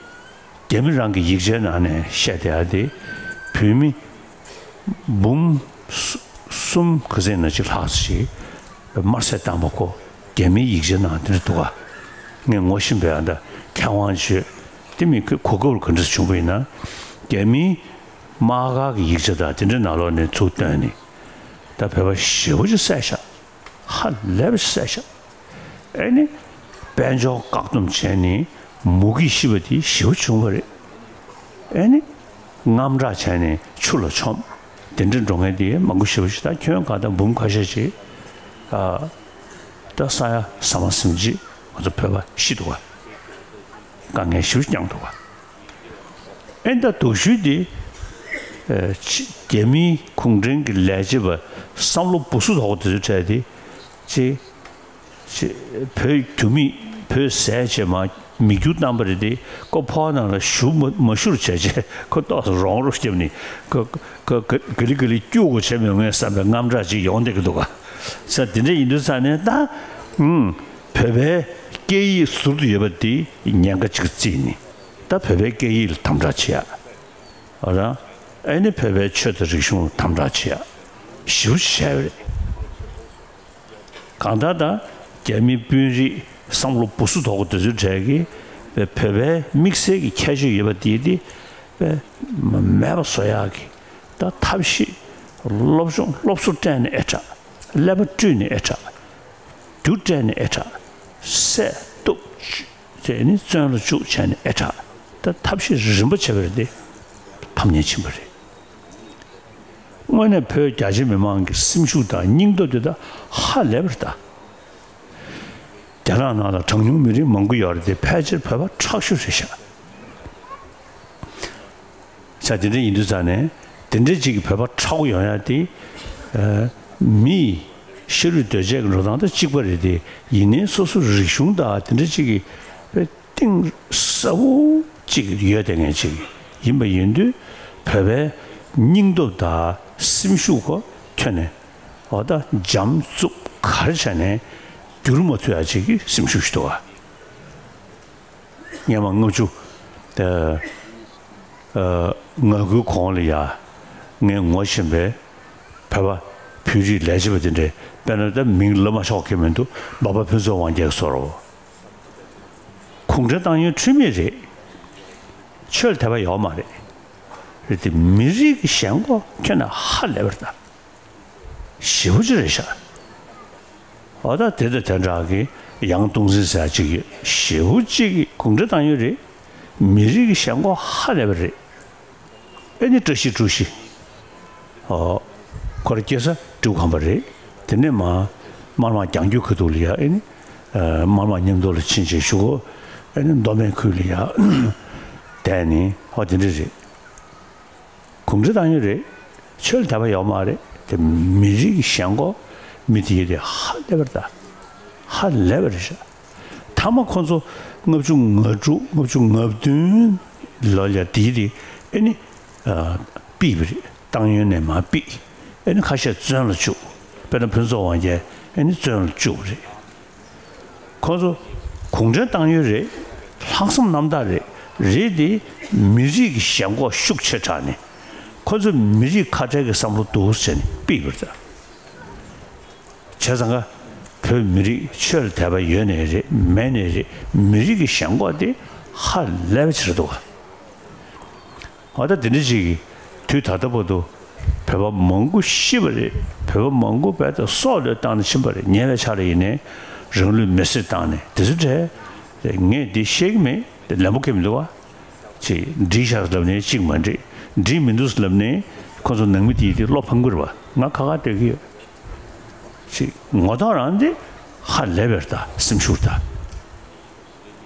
རྒྱ་མི་རང་གི་ཡིག་ཆའི་ནང་ནས་བཤད་བསྡད་ཡ་དེ་བོད་མི་འབུམ་གསུམ་ག་ཚད་ན་ཅིག་ལྷག་ཅིག་དམར་བསད་བཏང་པ་ཁོ་རྒྱ་མིའི་ཡིག་ཆའི་ནང་དེ་འདྲ་འདུག་ག་ངས་ངོ་ཤེས་པའི་ཨ་ད་མཁས་དབང་ཅིག་དེ་མི་ཁོས་གོ་སྐབས་ག་འདྲ་བྱུང་བ་ཡིན་ན། རྒྱ་མིའི་དམག་སྒར་གྱི་ཡིག་ཆ་དང་དེ་འདྲའི་ནང་ལོགས་ནས་ཚུར་བཏོན་ནས་ད་བོད་པ་ཞེ་པོ་ཅིག་བསད་ཤག་ཧ་ལས་པ་ཞིག་བསད་ཤག་ཨེ་ནི་དཔལ་འབྱོར་བཀག་སྡོམ་བྱས་ནས་མུ་གེས་ཤི་བ་དེ་ཞེ་པོ་བྱུང་བ་རེད། ཨེ་ནི་དངངས་སྐྲག་བྱས་ནས་ཆུ་ལ་མཆོངས། དེ་འདྲ་འགྲོ་མཁན་དེ་མང་པོ་ཞེ་པོ་ཞིག་ད་ཁྱོན་གང་ལྟར་འབུམ་ཁ་ཤས་ཤིག་ཨ་ད་ས་ཡ་ས་མ་ཟིན་ཅིག་ང་ཚོ་བོད་པ་ཤི་འདུག་ག་དཀའ་ངལ་ཞེ་པོ་མྱངས་འདུག་ག་ཨེ་ད་སྡུག་ཤོས་དེ་ཨ་ཅི་རྒྱ་མིའི་གུང་ཁྲན་གྱི་ལས་བྱེད་པ་བསམ་བློ་སྦུ་སུ་དོག་པོ་དེ་ཚོའི་གྲས་དེ་ཅི། ཅེས། བོད་རྒྱུ་མེད་བོད་ཟས་བྱས་མ་མིག་རྒྱུ་བཏང་པ་རེད་དེ། ཁོ་ཕོ་ནང་ལ་ཞུ་མ་མ་ཞུ་རུ་བྱས་བྱས་ཁོ་ཏོག་ཙམ་རོང་རོ་བརྒྱབ་ནས་ཁོ་ཁོ་ག་ག་ལི་ག་ལི་སྐྱུག་གོ་བྱས་མི་ངས་བསམ་པའི་དངངས་སྐྲག་ཅིག་ཡོང་བསྡད་ཀྱི་འདུག་ག་ས་དེ་འདྲ་ཡིན་དུས་ས་ནས་ད་ཨུམ་བོད་པའི་སྐད་ཡིག་ཟུར་དུ་ཡོད་པ་དེ་ཉེན་ཁ་ཅིག་བརྩིས་ནས་ད་བོད་པའི་སྐད་ཡིག་ལ་དམ་དྲག་བྱེད་ཡ། འོ་རང་ཨེ་ནི་བོད་པའི་ཆོས་དང་རིག་གཞུང་ལ་དམ་དྲག་བྱེད་ཡ་ཞེ་པོ་ཅིག་བྱས་པ་རེད། གང་ལྟར་ད་རྒྱ་མི་དཔོན་རིགས་བསམ་བློ་སྦུ་སུ་དོག་པོ་དེ་ཚོའི་གྲས་ཀྱིས་བོད་པའི་དམིགས་བསལ་གྱི་ཁྱད་ཆོས་ཡོད་པ་དེ་དེ་མེད་པ་བཟོ་ཡག་གི་ད་ཐབས་ཤེས་སློབ་སྦྱོང་སློབ་གསོ་སྤྲད་ནས་ཨེ་དྲག་ཀླད་པ་བཀྲུས་ནས་ཨེ་དྲག་རྒྱུ་སྤྲད་ནས་ཨེ་དྲག་བསད་གཏུབ་བཅུག་བྱས་ནས་བཙོན་ལ་བཅུག་བྱས་ནས་ཨེ་དྲག་ད་ཐབས་ཤེས་རིམ་པ་བྱས་པ་རེད་དེ་ཕམ་ཉེས་ཕྱིན་པ་རེད། དངོས་གནས་བོད་རྒྱ་ཆེ་མི་མང་གི་སེམས་ཤུགས་དང་སྙིང་སྟོབས་དེ་དག་ཧ་ལས་པ་རེད་ད། རྒྱ་ནག་ནང་ལ་གྲངས་ཉུང་མི་རིགས་མང་པོ་ཡོད་རེད་དེ་ཕལ་ཆེར་བོད་པ་ཁྲག་ཤུགས་རེད་ཤག་ས་དེ་འདྲ་ཡིན་དུས་ཙང་ནས་དེ་འདྲ་ཅིག་གི་བོད་པ་ཁྲག་པོ་ཡོང་ཡ་དེ་ཨ་མིའི་ཤ་རུས་གདོས་བཅས་ཀྱི་འགྲོ་སྟངས་དང་གཅིག་པ་རེད་དེ། ཡིན་ནའི་སོ་སོ་རིག་གཞུང་དང་དེ་འདྲ་ཅིག་གི་གཏིང་ཟབ་པོ་ཅིག་ཡོད་བསྡད་མཁན་ཅིག་ཡིན་པ་ཡིན་དུས་བོད་པའི་སྙིང་སྟོབས་དང་སེམས་ཤུགས་ཁོ་ཁྱོན་ནས་འོ་ད་འཇམ་རྩུབ་ག་རེ་བྱས་ནས་བསྒྱུར་མ་ཐུབ་ཡ་ཅིག་གི་སེམས་ཤུགས་ཤིག་འདུག་ག་སྔོན་མ་ལྔ་བཅུ་ཨ་ང་དགུའི་གོང་ལ་ཡ་ངས་ངོ་ཤེས་པའི་བོད་པ་བོད་རིགས་ལས་བྱེད་པ་དེ་འདྲས་དཔེར་ན་ད་མིང་ལབ་མ་ཆོག་གི་མི་འདུག་འབའ་པ་ཕུན་ཚོགས་དབང་རྒྱལ་སོགས་རོ། གུང་ཁྲན་ཏང་ཡོན་འཁྲུལ་མེད་རེད། ཆོས་ལ་དད་པ་ཡོད་མ་རེད། རེད་དེ། མི་རིགས་ཀྱི་ཞེན་ཁོག་ཁྱོན་ནས་ཧ་ལས་པ་རེད་ད། ཞེ་པོ་ཅིག་རེད་ཤག་འོ་ད་དེ་དང་དེ་འདྲ་གི་ཡང་སྟོང་འཛིན་ཟེར་ཅིག་ཡོད། ཞེ་པོ་ཅིག་གི་གུང་ཁྲན་ཏང་ཡོན་རེད། མི་རིགས་ཀྱི་ཞེན་ཁོག་ཧ་ལས་པ་རེད། ཨེ་ནི་བཀྲ་ཤིས་ཀྲུའུ་ཞི། ཨོ། ཁོ་རང་སྐྱེས་ས་ཀྲུའུ་ཁམས་པ་རེད། དེ་ནས་མར་དམར་དམག་རྒྱང་རྒྱུག་ཁ་ཐུག་ལ་ཡ་ཨེ་ནི། ཨ། དམར་དམག་མཉམ་དུ་ལ་ཕྱིན་བྱས་གཞུག་གུ་ཨེ་ནི་མདོ་སྨད་ཁུལ་ལ་ཡ་བསྡད་ནས། ཨོ། དེ་འདྲ་རེད། གུང་ཁྲན་ཏང་ཡོན་རེད། ཆོས་ལ་དད་པ་ཡོད་མ་རེད་དེ། མི་རིགས་ཀྱི་ཞེན་ཁོག་མི་དེ་ཡོད་དེ་ཧ་ལས་པ་རེད་ད། ཧ་ལས་པ་རེད་ཤག་མཐའ་མ་ཁོ་ཚོ་ལྔ་བཅུ་ང་དྲུག་ལྔ་བཅུ་ང་བདུན་ལོ་ལ་དེའི་དེ་ཨེ་ནི། ཨ། ཕུད་པ་རེད། ཏང་ཡོན་ནས་མར་ཕུད། ཨེ་ནི་ཁ་ཤས་བཙོན་ལ་བཅུག་དཔེར་ན་ཕུན་ཚོགས་དབང་རྒྱལ་ཨེ་ནི་བཙོན་ལ་བཅུག་པ་རེད། ཁོ་ཚོ་གུང་ཁྲན་ཏང་ཡོན་རེད། ལྷག་བསམ་རྣམ་དག་རེད། རེད་དེ། མི་རིགས་ཀྱི་ཞེན་ཁོག་ཤུགས་ཆེ་དྲགས་ནས། ཁོ་ཚོ་མི་རིགས་ཁ་བྲལ་གྱི་བསམ་བློ་འདུག་ཟེར་ནས་ཕུད་པ་རེད། བྱས་ཙང་ཀ་བོད་མི་རིགས་ཆོས་ལ་དད་པ་ཡོད་ནའི་རེད། མེད་ནའི་རེད། མི་རིགས་ཀྱི་ཞེན་ཁོག་དེ་ཧ་ལས་པ་ཆེ་རེད་འདུག་ག་འོ་ད་དེ་འདྲ་ཅིག་གིས་དུས་ད་ལྟ་བར་དུ་བོད་པ་མང་པོ་ཤི་བ་རེད། བོད་པ་མང་པོ་རྦད་དེ་སྲོག་བློས་བཏང་ནས་ཕྱིན་པ་རེད། ཉེ་བའི་ཆར་ལ་ཡིན་ནའི་རང་ལུས་མེར་སྲེག་བཏང་ནས་དེ་ཚོ་འདྲ། ངས་འདི་བཤད་ཀྱི་མེད། ལན་པོ་ཁེལ་མི་འདུག་བ། ཅིག་འགྲིག་ཤག་ལབ་ནའི་གཅིག་མ་འགྲིག་འགྲིག་མི་འདུག་ལབ་ནའི་ཁོ་ཚོ་ནང་མི་དེ་དེ་བློ་ཕམ་གྱི་རེད་བ། ང་ཁ་ཁ་སྡོད་ཀྱི་ཡོད། ཅིག་ངོ་ཐོག་རང་དེ་ཧ་ལས་པ་རེད་ད། སེམས་ཤུགས་རེད་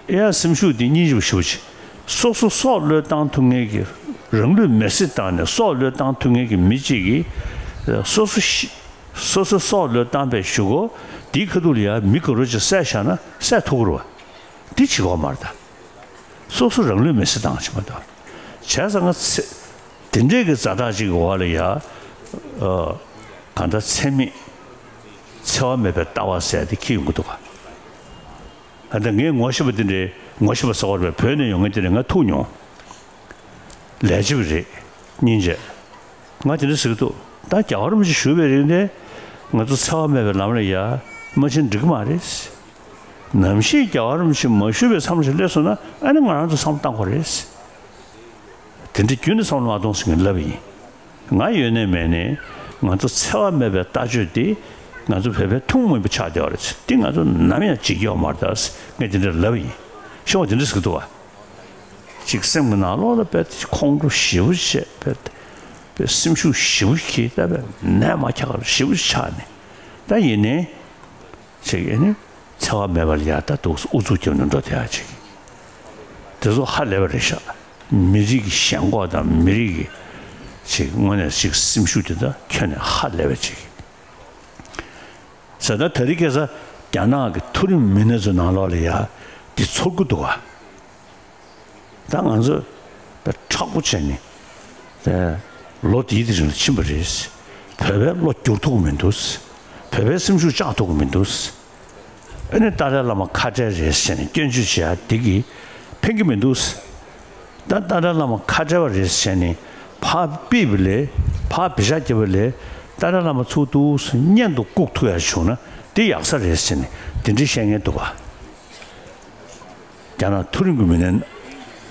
ད། ཨེ་ཡ། སེམས་ཤུགས་འདི་སྙིང་རྗེ་པོ་ཞེ་པོ་ཅིག་སོ་སོ་སྲོག་བློས་བཏང་ཐུབ་མཁན་གྱི། རང་ལུས་མེར་སྲེག་བཏང་ནས་སྲོག་བློས་བཏང་ཐུབ་མཁན་གྱི་མི་གཅིག་གིས་སོ་སོ་ཤི། སོ་སོ་སྲོག་བློས་བཏང་པའི་གཞུག་གུ་དེའི་ཁ་ཐུག་ལ་ཡ་མི་ག་རེ་ཅིག་བསད་བཞག་ན་བསད་ཐུབ་ཀྱི་རེད་བ། འདི་བྱེད་ཀྱི་ཡོད་མ་རེད་ད། སོ་སོ་རང་ལུས་མེར་སྲེག་བཏང་བྱེད་མ་གཏོགས། བྱས་ཙང་ང་ཚེ། དེ་འདྲའི་གི་ཛ་དྲག་ཅིག་གི་འོག་ལ་ཡ། ཨ། གང་ལྟར་འཚེ་མེད། འཚེ་བ་མེད་པའི་ལྟ་བ་ཟེར་དེ་འཁྱེར་ཡོང་གི་འདུག་ག་ཨ། ད་ངས་ངོ་ཤེས་པ་དེ་འདྲའི། ངོ་ཤེས་པ་ཟེར་བ་རེད་པས། བོད་ནས་ཡོང་མཁན་དེ་འདྲ་ང་ཐུག་མྱོང་། ལས་བྱེད་པ་རེད། སྙིང་རྗེ། ང་དེ་འདྲ་ཟེར་གྱི་འདུག་ད་རྒྱལ་བ་རིན་པོ་ཆེ་བཞུགས་པའི་རིང་དེ་ང་ཚོ་འཚེ་བ་མེད་པའི་ལམ་ལ་ཡ་མ་ཕྱིན་འགྲིག་གི་མ་རེད། ནམ་ཞིག་རྒྱལ་བ་རིན་པོ་ཆེ་མ་བཞུགས་པའི་མཚམས་ཤིག་སླེབས་སོང་ན། ཨ་ནི་ང་རང་ཚོ་བསམ་བློ་བཏང་དགོས་རེད། དེ་འདྲ་རྒྱུན་ནས་བསམ་བློ་མ་གཏོང་ཟེར་ངས་ལབ་པ་ཡིན། ང་ཡོད་ནའི་མེད་ནའི་ང་ཚོ་འཚེ་བ་མེད་པའི་ལྟ་སྤྱོད་དེ་ང་ཚོ་བོད་པའི་ཐུན་མོང་མིན་པ་ཆགས་བསྡད་པ་རེད། དེ་ང་ཚོ་ནམ་ཡང་བརྗེད་ཀྱི་ཡོད་མ་རེད་ད། ངས་དེ་འདྲ་ལབ་པ་ཡིན། ཤོག་དེ་འདྲ་ཟེར་གྱི་འདུག་བ། ཅིག་སེམས་ཀྱི་ནང་ལོགས་ལ་དཔེ་ཁོང་ཁྲོ་ཞེ་པོ་བྱས། དཔེ་དཔེ་སེམས་ཤུགས་ཞེ་པོ་སྐྱེས། ད་དཔེ་ནད་མ་ཁྱག་ཞེ་པོ་ཆགས་ནས། ད་ཡིན་ནའི་ཅིག་ཨེ་ནི་འཚེ་བ་མེད་པ་ལ་ཡ་ད་འདུག་ཨུ་ཚུགས་རྒྱབ་ནས་འགྲོ་བསྡད་ཡ་ཅིག་དེ་ཚོ་ཧ་ལས་པ་རེད་ཤག་མི་རིགས་ཀྱི་ཞེན་ཁོག་དང་མི་རིགས་ཀྱི་ཅིག་དངོས་གནས་ཅིག་སེམས་ཤུགས་དེ་ད་ཁྱོན་ནས་ཧ་ལས་པ་ཅིག་ཟེར། ད་དེ་རིང་ཁ་སང་རྒྱ་ནག་གི་མཐོ་རིམ་མི་སྣ་ཚོའི་ནང་ལོགས་ལ་ཡ་འདི་ཚོར་གྱི་འདུག་ག་ད་ང་ཚོ་དཔེ་མཁྲེགས་པོ་བྱས་ནས་དེ་ལོ་དེའི་དེ་རིང་ལ་ཕྱིན་པ་རེད། བོད་པའི་བློ་བསྒྱུར་ཐུབ་ཀྱི་མི་འདུག་བོད་པའི་སེམས་ཤུགས་བཅག་ཐུབ་ཀྱི་མི་འདུག་ཨ་ནི་ཏཱ་ལའི་བླ་མ་ཁ་བྲལ་རེད་ཟེར་ནས་སྐྱོན་བརྗོད་བྱེད་ཡ་དེ་གིས་ཕན་གྱི་མི་འདུག་ད་ཏཱ་ལའི་བླ་མ་ཁ་བྲལ་བ་རེད་ཟེར་ནས་ཕར་ཕུད་པ་ལས། ཕར་བེ་ཤ་བརྒྱབ་པ་ལས། ཏཱ་ལའི་བླ་མ་ཚུར་འདུག་སེ་གཉེན་དུ་བཀུག་ཐུབ་ཡ་བྱུང་ན་དེ་ཡག་ས་རེད་ཟེར་ནས་དེ་འདྲའི་བཤད་མཁན་འདུག་ག་རྒྱ་ནག་མཐོ་རིམ་གྱི་མི་སྣའི་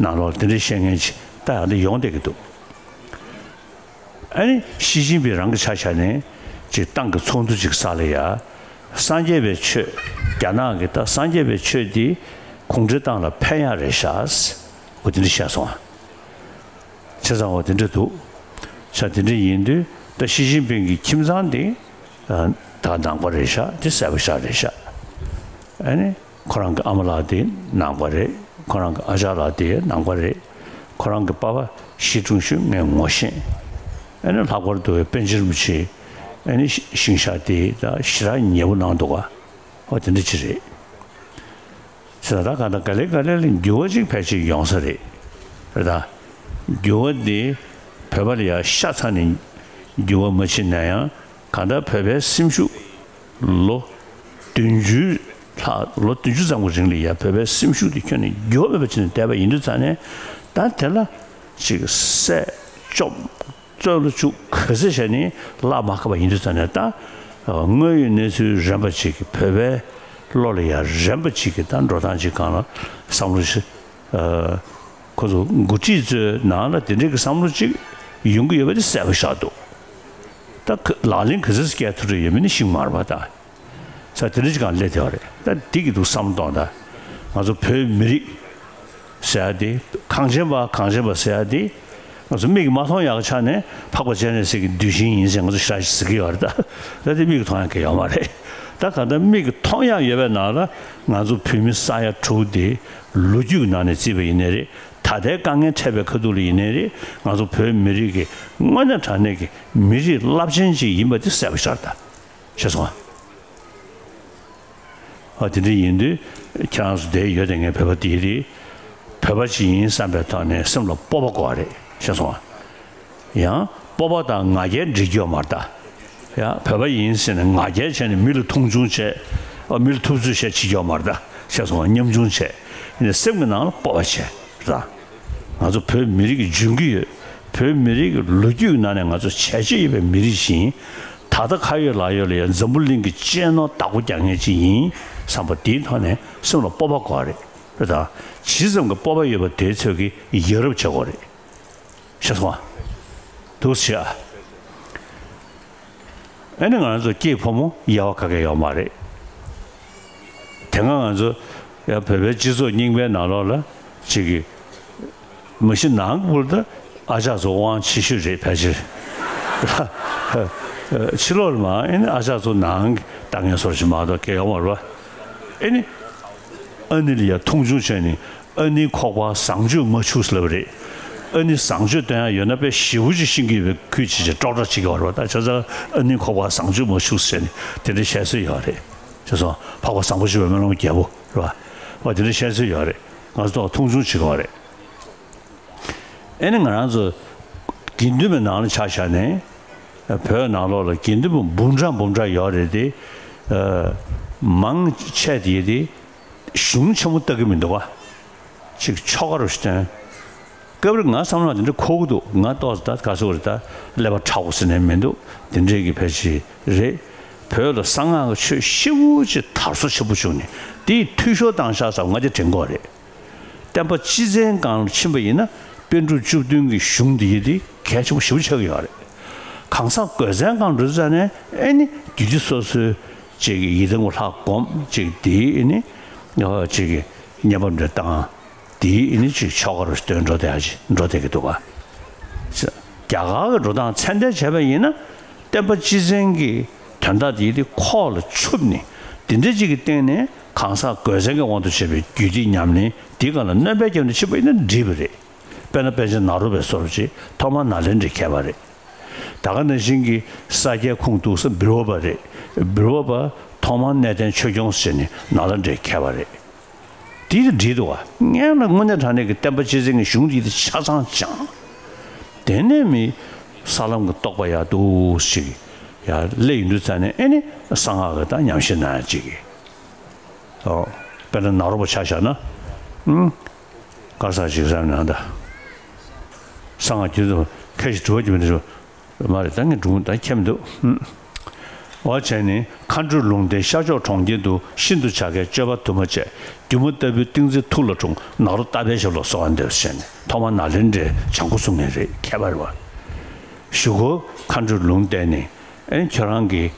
ནང་ལོགས་དེ་འདྲའི་བཤད་མཁན་ཅིག་ད་ཡང་དེ་ཡོང་བསྡད་ཀྱི་འདུག་ཨ་ནི་ཞི་ཅིན་ཕིང་རང་གི་ཆ་བཞག་ནས་ཅིག་ཏང་གི་ཚོགས་འདུ་ཅིག་ས་ལ་ཡ། སངས་རྒྱས་པའི་ཆོས། རྒྱ་ནག་གི་ད་སངས་རྒྱས་པའི་ཆོས་འདི་གུང་ཁྲན་ཏང་ལ་ཕན་ཡག་རེད་ཤག་འོ་དེ་འདྲ་བཤད་སོང་ཨ། བྱས་ཙང་འོ་དེ་འདྲ་འདུག་ཤག་དེ་འདྲ་ཡིན་དུས་ད་ཞི་ཅིན་ཕིང་གི་ཁྱིམ་ཚང་འདི་ད་ནང་པ་རེད་ཤག་དེ་གསལ་པོ་ཤག་རེད་ཤག་ཨ་ནི། ཁོ་རང་གི་ཨ་མ་ལགས་དེ་ནང་པ་རེད། ཁོ་རང་གི་ཨ་ཅག་ལགས་དེ་ནང་པ་རེད། ཁོ་རང་གི་པ་ཕ་ཞི་ཀྲུང་ཞུན་ངས་ངོ་ཤེས། ཨ་ནི་ལྷག་པར་དུ་པཎ་ཆེན་རིན་པོ་ཆེ་ཨ་ནི་ཤིང་ཤག་དེ་ད་ཞེ་དྲག་ཉེ་པོ་གནང་འདུག་ག་འོ་དེ་འདྲ་ཅིག་རེད། ཟེར་ན་ད་གང་ལྟར་ག་ལེ་ག་ལེ་ལ་འགྱུར་བ་ཅིག་ཕལ་ཆེར་ཡོང་ས་རེད། རེད་ད། འགྱུར་བ་འདི་བོད་པ་ལ་ཡ་ཤ་ཚ་ནས་འགྱུར་བ་མ་ཕྱིན་ན་ཡང་། གང་ལྟར་བོད་པའི་སེམས་ཤུགས་ལོ་བདུན་ཅུ་ལྷག་ལོ་བདུན་ཅུ་ཙམ་གྱི་རིང་ལ་ཡ་བོད་པའི་སེམས་ཤུགས་དེ་ཁྱོན་ནས་འགྱུར་བ་མེད་པ་བྱས་ནས་བསྡད་པ་ཡིན་དུས་ཙང་ནས། ད་དེ་ལ་ཅིག་བསད་བཅོམ་བཙོན་ལ་བཅུག་ག་ཚོད་བྱས་ནས་ལག་མ་ཁ་བ་ཡིན་དུས་ཙང་ནས། ད་དངོས་ཡོད་གནས་ཚུལ་རན་པ་ཅིག་གི་བོད་པའི་བློ་ལ་ཡ་རན་པ་ཅིག་གི་ད་འགྲོ་སྟངས་ཅིག་སྒང་ལ་བསམ་བློ་ཞིག་ཁོ་ཚོ་འགོ་ཁྲིད་ཚོའི་ནང་ལ་དེ་འདྲའི་གི་བསམ་བློ་ཅིག་ ཡོང་གི་ཡོད་པ་དེ་གསལ་པོ་ཤར་འདུག་ད་ཁ་ལག་ལེན་ག་ཚོད་སྐྱེལ་ཐུབ་རེ་ཡོད་མེད་ནི་ཤེས་མ་རེད་པ། ད་ས་དེ་འདྲ་ཅིག་གང་སླེབས་བསྡད་པ་རེད། ད་འདི་གི་འདུག་བསམ་བློ་གཏོང་། ད་ང་ཚོ་བོད་མི་རིགས་ཟེར་ཡ་དེ། གངས་ཅན་པ། གངས་ཅན་པ་ཟེར་ཡ་དེ། ང་ཚོ་མིག་གིས་མ་མཐོང་ཡག་ཆ་ནས་འཕགས་པ་སྤྱན་རས་གཟིགས་ཀྱི་གདུལ་ཞིང་ཡིན་ཟེར་ང་ཚོ་ཞེ་དྲག་ཅིག་ཟེར་གྱི་ཡོད་རེད། ད་ད་དེ་མིག་གིས་མཐོང་ཡག་གི་ཡོད་མ་རེད། ད་གང་ལྟར་མིག་གིས་མཐོང་ཡག་ཡོད་པའི་ནང་ལ་ང་ཚོ་བོད་མི་ས་ཡ་དྲུག་དེ་ལོ་རྒྱུས་ཀྱི་ནང་ནས་བརྩིས་པ་ཡིན་ནའི་རེད། ད་ལྟའི་དཀའ་ངལ་འཕྲད་པའི་ཁ་ཐུག་ལ་ཡིན་ནའི་རེད། ང་ཚོ་བོད་མི་རིགས་ཀྱི་དངོས་གནས་དྲང་གནས་ཀྱི་མི་རིགས་རླབས་ཆེན་ཅིག་ཡིན་པ་དེ་གསལ་པོ་ཤར་ད། ཤེས་སོང་ཨ། ཨ་དེ་འདྲ་ཡིན་དུས་ཁྱེད་རང་ཚོ་བསྡད་ཡོད་དེ། ངས་བོད་པ་དེ་རེད། བོད་པ་ཅིག་ཡིན་བསམ་པའི་ཐོག་ནས་སེམས་ལ་སྤོབས་པ་དགོས་པ་རེད། ཤེས་སོང་ཨ། ཡང་སྤོབས་པ་དང་ང་རྒྱལ་འགྲིག་གི་ཡོད་མ་རེད་ད། ཡང་བོད་པ་ཡིན་ཟེར་ནས་ང་རྒྱལ་བྱས་ནས་མི་ལ་མཐོང་ཆུང་བྱས། ཨ་མི་ལ་ཐུབ་ཚོད་བྱས་བྱེད་ཀྱི་ཡོད་མ་རེད་ད། ཤེས་སོང་ཨ། ཉམ་ཆུང་བྱས། ཡིན་ནའི་སེམས་ཀྱི་ནང་ལ་སྤོབས་པ་བྱས་རེད་ད། ང་ཚོ་བོད་མི་རིགས་ཀྱི་འཇོན་གྱི་ཡོད། བོད་མི་རིགས་ཀྱི་ལོ་རྒྱུས་ཀྱི་ནང་ནས་ང་ཚོ་བྱས་རྗེས་ཡོད་པའི་མི་རིགས་ཤིག་ཡིན། ད་ལྟ་ཁ་ཡོད་ལག་ཡོད་ལ་ཡང་འཛམ་བུ་གླིང་གི་གཅེས་ནོར་བདག་པོ་རྒྱག་མཁན་ཅིག་ཡིན་བསམ་པ་དེའི་ཐོག་ནས་སེམས་ལ་སྤོབས་པ་དགོས་པ་རེད། རེད་ད། ཇི་ཙམ་གྱི་སྤོབས་པ་ཡོད་པ་དེའི་ཚོད་ཀྱིས་ཡ་རབས་བྱེད་དགོས་རེད། ཤེས་སོང་ཨ། འདུག་སེ་བྱས་ཨ། ཨ་ནི་ང་རང་ཚོ་སྐྱེས་ཕོ་མོ་ཡ་བ་ག་གེ་ཡོད་མ་རེད། དེ་སྔ་ང་ཚོ་ཡ་བོད་པའི་སྤྱི་ཚོགས་རྙིང་པའི་ནང་ལོགས་ལ་ཅིག་གི་མ་གཞི་ནང་གི་བུ་ལ་ད་ཨ་ཅག་ཚོ་དབང་ཆེ་ཤོས་རེད་ཕལ་ཆེར། ཕྱི་ལོགས་ལ་མ་ཨ་ནི་ཨ་ཅག་ཚོ་ནང་གི་ལྟ་མཁན་བཟོ་འདྲ་ཞིག་མ་གཏོགས་གང་ཡང་ཡོད་མ་རེད་པ། ཨ་ནི། ཨ་ནི་ལ་ཡ་མཐོང་ཆུང་བྱས་ནས་ཨ་ནིའི་ཁོག་པར་བཟང་སྤྱོད་མ་འཆུགས་ལབ་རེད། ཨ་ནི་བཟང་སྤྱོད་སྟོན་ཡ་ཡོད་ན་དཔེ་ཞེ་པོ་ཅིག་ཤེས་ཀྱི་ཡོད་པའི་ཁུལ་བྱས་བྱས་ཀྲོག་ཀྲོག་བྱེད་ཀྱི་ཡོད་རེད་པ། ད་ཆ་ཚང་ཨ་ནིའི་ཁོག་པར་བཟང་སྤྱོད་མ་འཆུགས་ཟེར་ནས་དེ་འདྲ་བཤད་སྲོལ་ཡོད་རེད། བྱས་ཙང་འཕགས་པ་བཟང་པོ་ཞེས་པའི་སྨོན་ལམ་རྒྱལ་པོ་རེད་པ། འོ་དེ་འདྲ་བཤད་སྲོལ་ཡོད་རེད། ང་ཚོ་ཐོག་མཐོང་ཆུང་བྱེད་ཀྱི་ཡོད་རེད། ཨ་ནི་ང་རང་ཚོ་དགེ་འདུན་པའི་ནང་ལ་ཆ་བཞག་ནས། བོད་ནང་ལོགས་ལ་དགེ་འདུན་པ་འབུམ་ཕྲག་འབུམ་ཕྲག་ཡོད་རེད་དེ། མང་ཆེ་དེ་དེ་གཞུང་ཆེན་མོ་ལྟ་གི་མི་འདུག་ག་ཅིག་ཆོ་ག་རུ་སྟོན། སྐབས་རེ་ང་བསམ་བློ་དེ་འདྲ་འཁོར་གི་འདུག་ང་ཏོག་ཙམ་ད་ག་ཚོད་རེད། ད་ཀླད་པ་ཁྲ་བོ་ཟེར་ནས་མི་འདུག་དེ་འདྲས་ཀྱི་ཕལ་ཆེར་རེད། བོད་ལ་གསང་སྔགས་ཀྱི་ཆོས་ཞེ་པོ་ཅིག་དར་སོ་ཆེན་པོ་བྱུང་ནས་དེའི་འཐུས་ཤོར་བཏང་ཤག་བསམ་ང་དེ་དྲན་གྱི་ཡོད་རེད། བསྟན་པ་སྤྱི་བཙན་སྒང་ལ་ཕྱིན་པ་ཡིན་ན་པཎ་གྲུབ་བཅུ་བདུན་གྱི་གཞུང་འདི་ཡི་དེ་གལ་ཆེན་པོ་ཞེ་པོ་ཆགས་ཀྱི་ཡོད་རེད། གང་ཟག་གོས་བཙན་སྒང་འགྲོ་ཙ་ནས་ཨེ་ནི་རྒྱུད་སྡེ་སོ་སོའི་ཅིག་གི་ཡི་དམ་གྱི་ལྷ་སྒོམ། ཅིག་དེའི་ཨེ་ནི་ཅིག་གི་བསྙེན་པ་འདྲ་བཏང་། དེའི་ཨེ་ནི་ཅིག་ཆོ་ག་རུ་སྟོན་འགྲོ་བསྡད་ཡ་ཅིག་འགྲོ་བསྡད་ཀྱི་འདུག་ག་རྒྱ་གར་གྱི་འགྲོ་སྟངས་ཚད་ལྡན་བྱས་པ་ཡིན་ན། བསྟན་པ་སྤྱི་བཙན་གྱི་དོན་དག་དེ་དེ་ཁོག་ལ་ཆུབ་ནས་དེ་འདྲ་ཅིག་གི་སྟེང་ནས་གང་ཟག་གོས་བཙན་གྱི་དབང་དུ་བྱས་པའི་རྒྱུད་སྡེ་ཉམས་ལེན་དེའི་སྒང་ལ་སྣོན་པ་བརྒྱབ་ནས་ཕྱིན་པ་ཡིན་ན་འགྲིག་པ་རེད། དཔེར་ན་པཎ་ཆེན་ནཱ་རོ་པའི་བཟོ་འདྲ་ཅིག་ཐོག་མར་ནཱ་ལེནྡྲའི་མཁས་པ་རེད། ད་ག་ནང་བཞིན་གྱི་ས་སྐྱའི་ཁུངས་གཏུགས་ས་བིར་ཝ་པ་རེད། བིར་ཝ་པ་ཐོག་མར་གནས་བརྟན་ཆོས་སྐྱོང་ཟེར་ནས་ནཱ་ལེནྡྲའི་མཁས་པ་རེད། དེ་ཡིས་འགྲིག་འདུག་ག་སྔོན་ལ་དངོས་གནས་དྲང་གནས་ཀྱི་བསྟན་པ་སྤྱི་བཙན་གྱི་གཞུང་འདི་དེ་ཆ་ཚང་སྦྱངས། དེ་ནས་མི་ས་ལམ་གྱི་རྟོགས་པ་ཡག་འདུག་ཞིག་ཡར་སླེབས་ཡོང་དུས་ཙ་ནས་ཨེ་ནི་གསང་སྔགས་ཀྱི་ད་ཉམས་ཞིབ་གནང་ཡ་ཅིག་གི། ཨོ། དཔེར་ན་ནཱ་རོ་པ་ཆ་བཞག་ན། ཨུམ། དཀར་ས་ཞིག་བསམ་ན་ད། གསང་སྔགས་རྒྱུད་དུ་ཁ་ཞིག་དྲི་བ་རྒྱུ་མི་འདྲ། མ་རེད། ད་ངས་སྒྲུང་ད་མཁྱེན་མི་འདུག་ཧུམ། འོ་བྱས་ནས་མཁའ་འགྲོའི་ལུང་བསྟན་ཤར་ཕྱོགས་གྲོང་ཁྱེར་དུ། ཤིན་ཏུ་བྱ་དཀའི་སྤྱོད་པ་དུ་མ་བྱས། སྒྱུ་མ་ལྟ་བུའི་ཏིང་འཛིན་ཐུགས་ལ་འཁྲུངས། ནཱ་རོ་ཏ་པའི་ཞབས་ལ་གསོལ་བ་འདེབས་ཟེར་ནས་ཐོག་མར་ནཱ་ལེནྡྲའི་བྱང་སྒོ་སྲུང་མཁན་རེད། མཁས་པ་རེད་པ། གཞུག་གུ་མཁའ་འགྲོའི་ལུང་བསྟན་ནས་ཨེ་ནི་ཁྱོད་རང་གིས་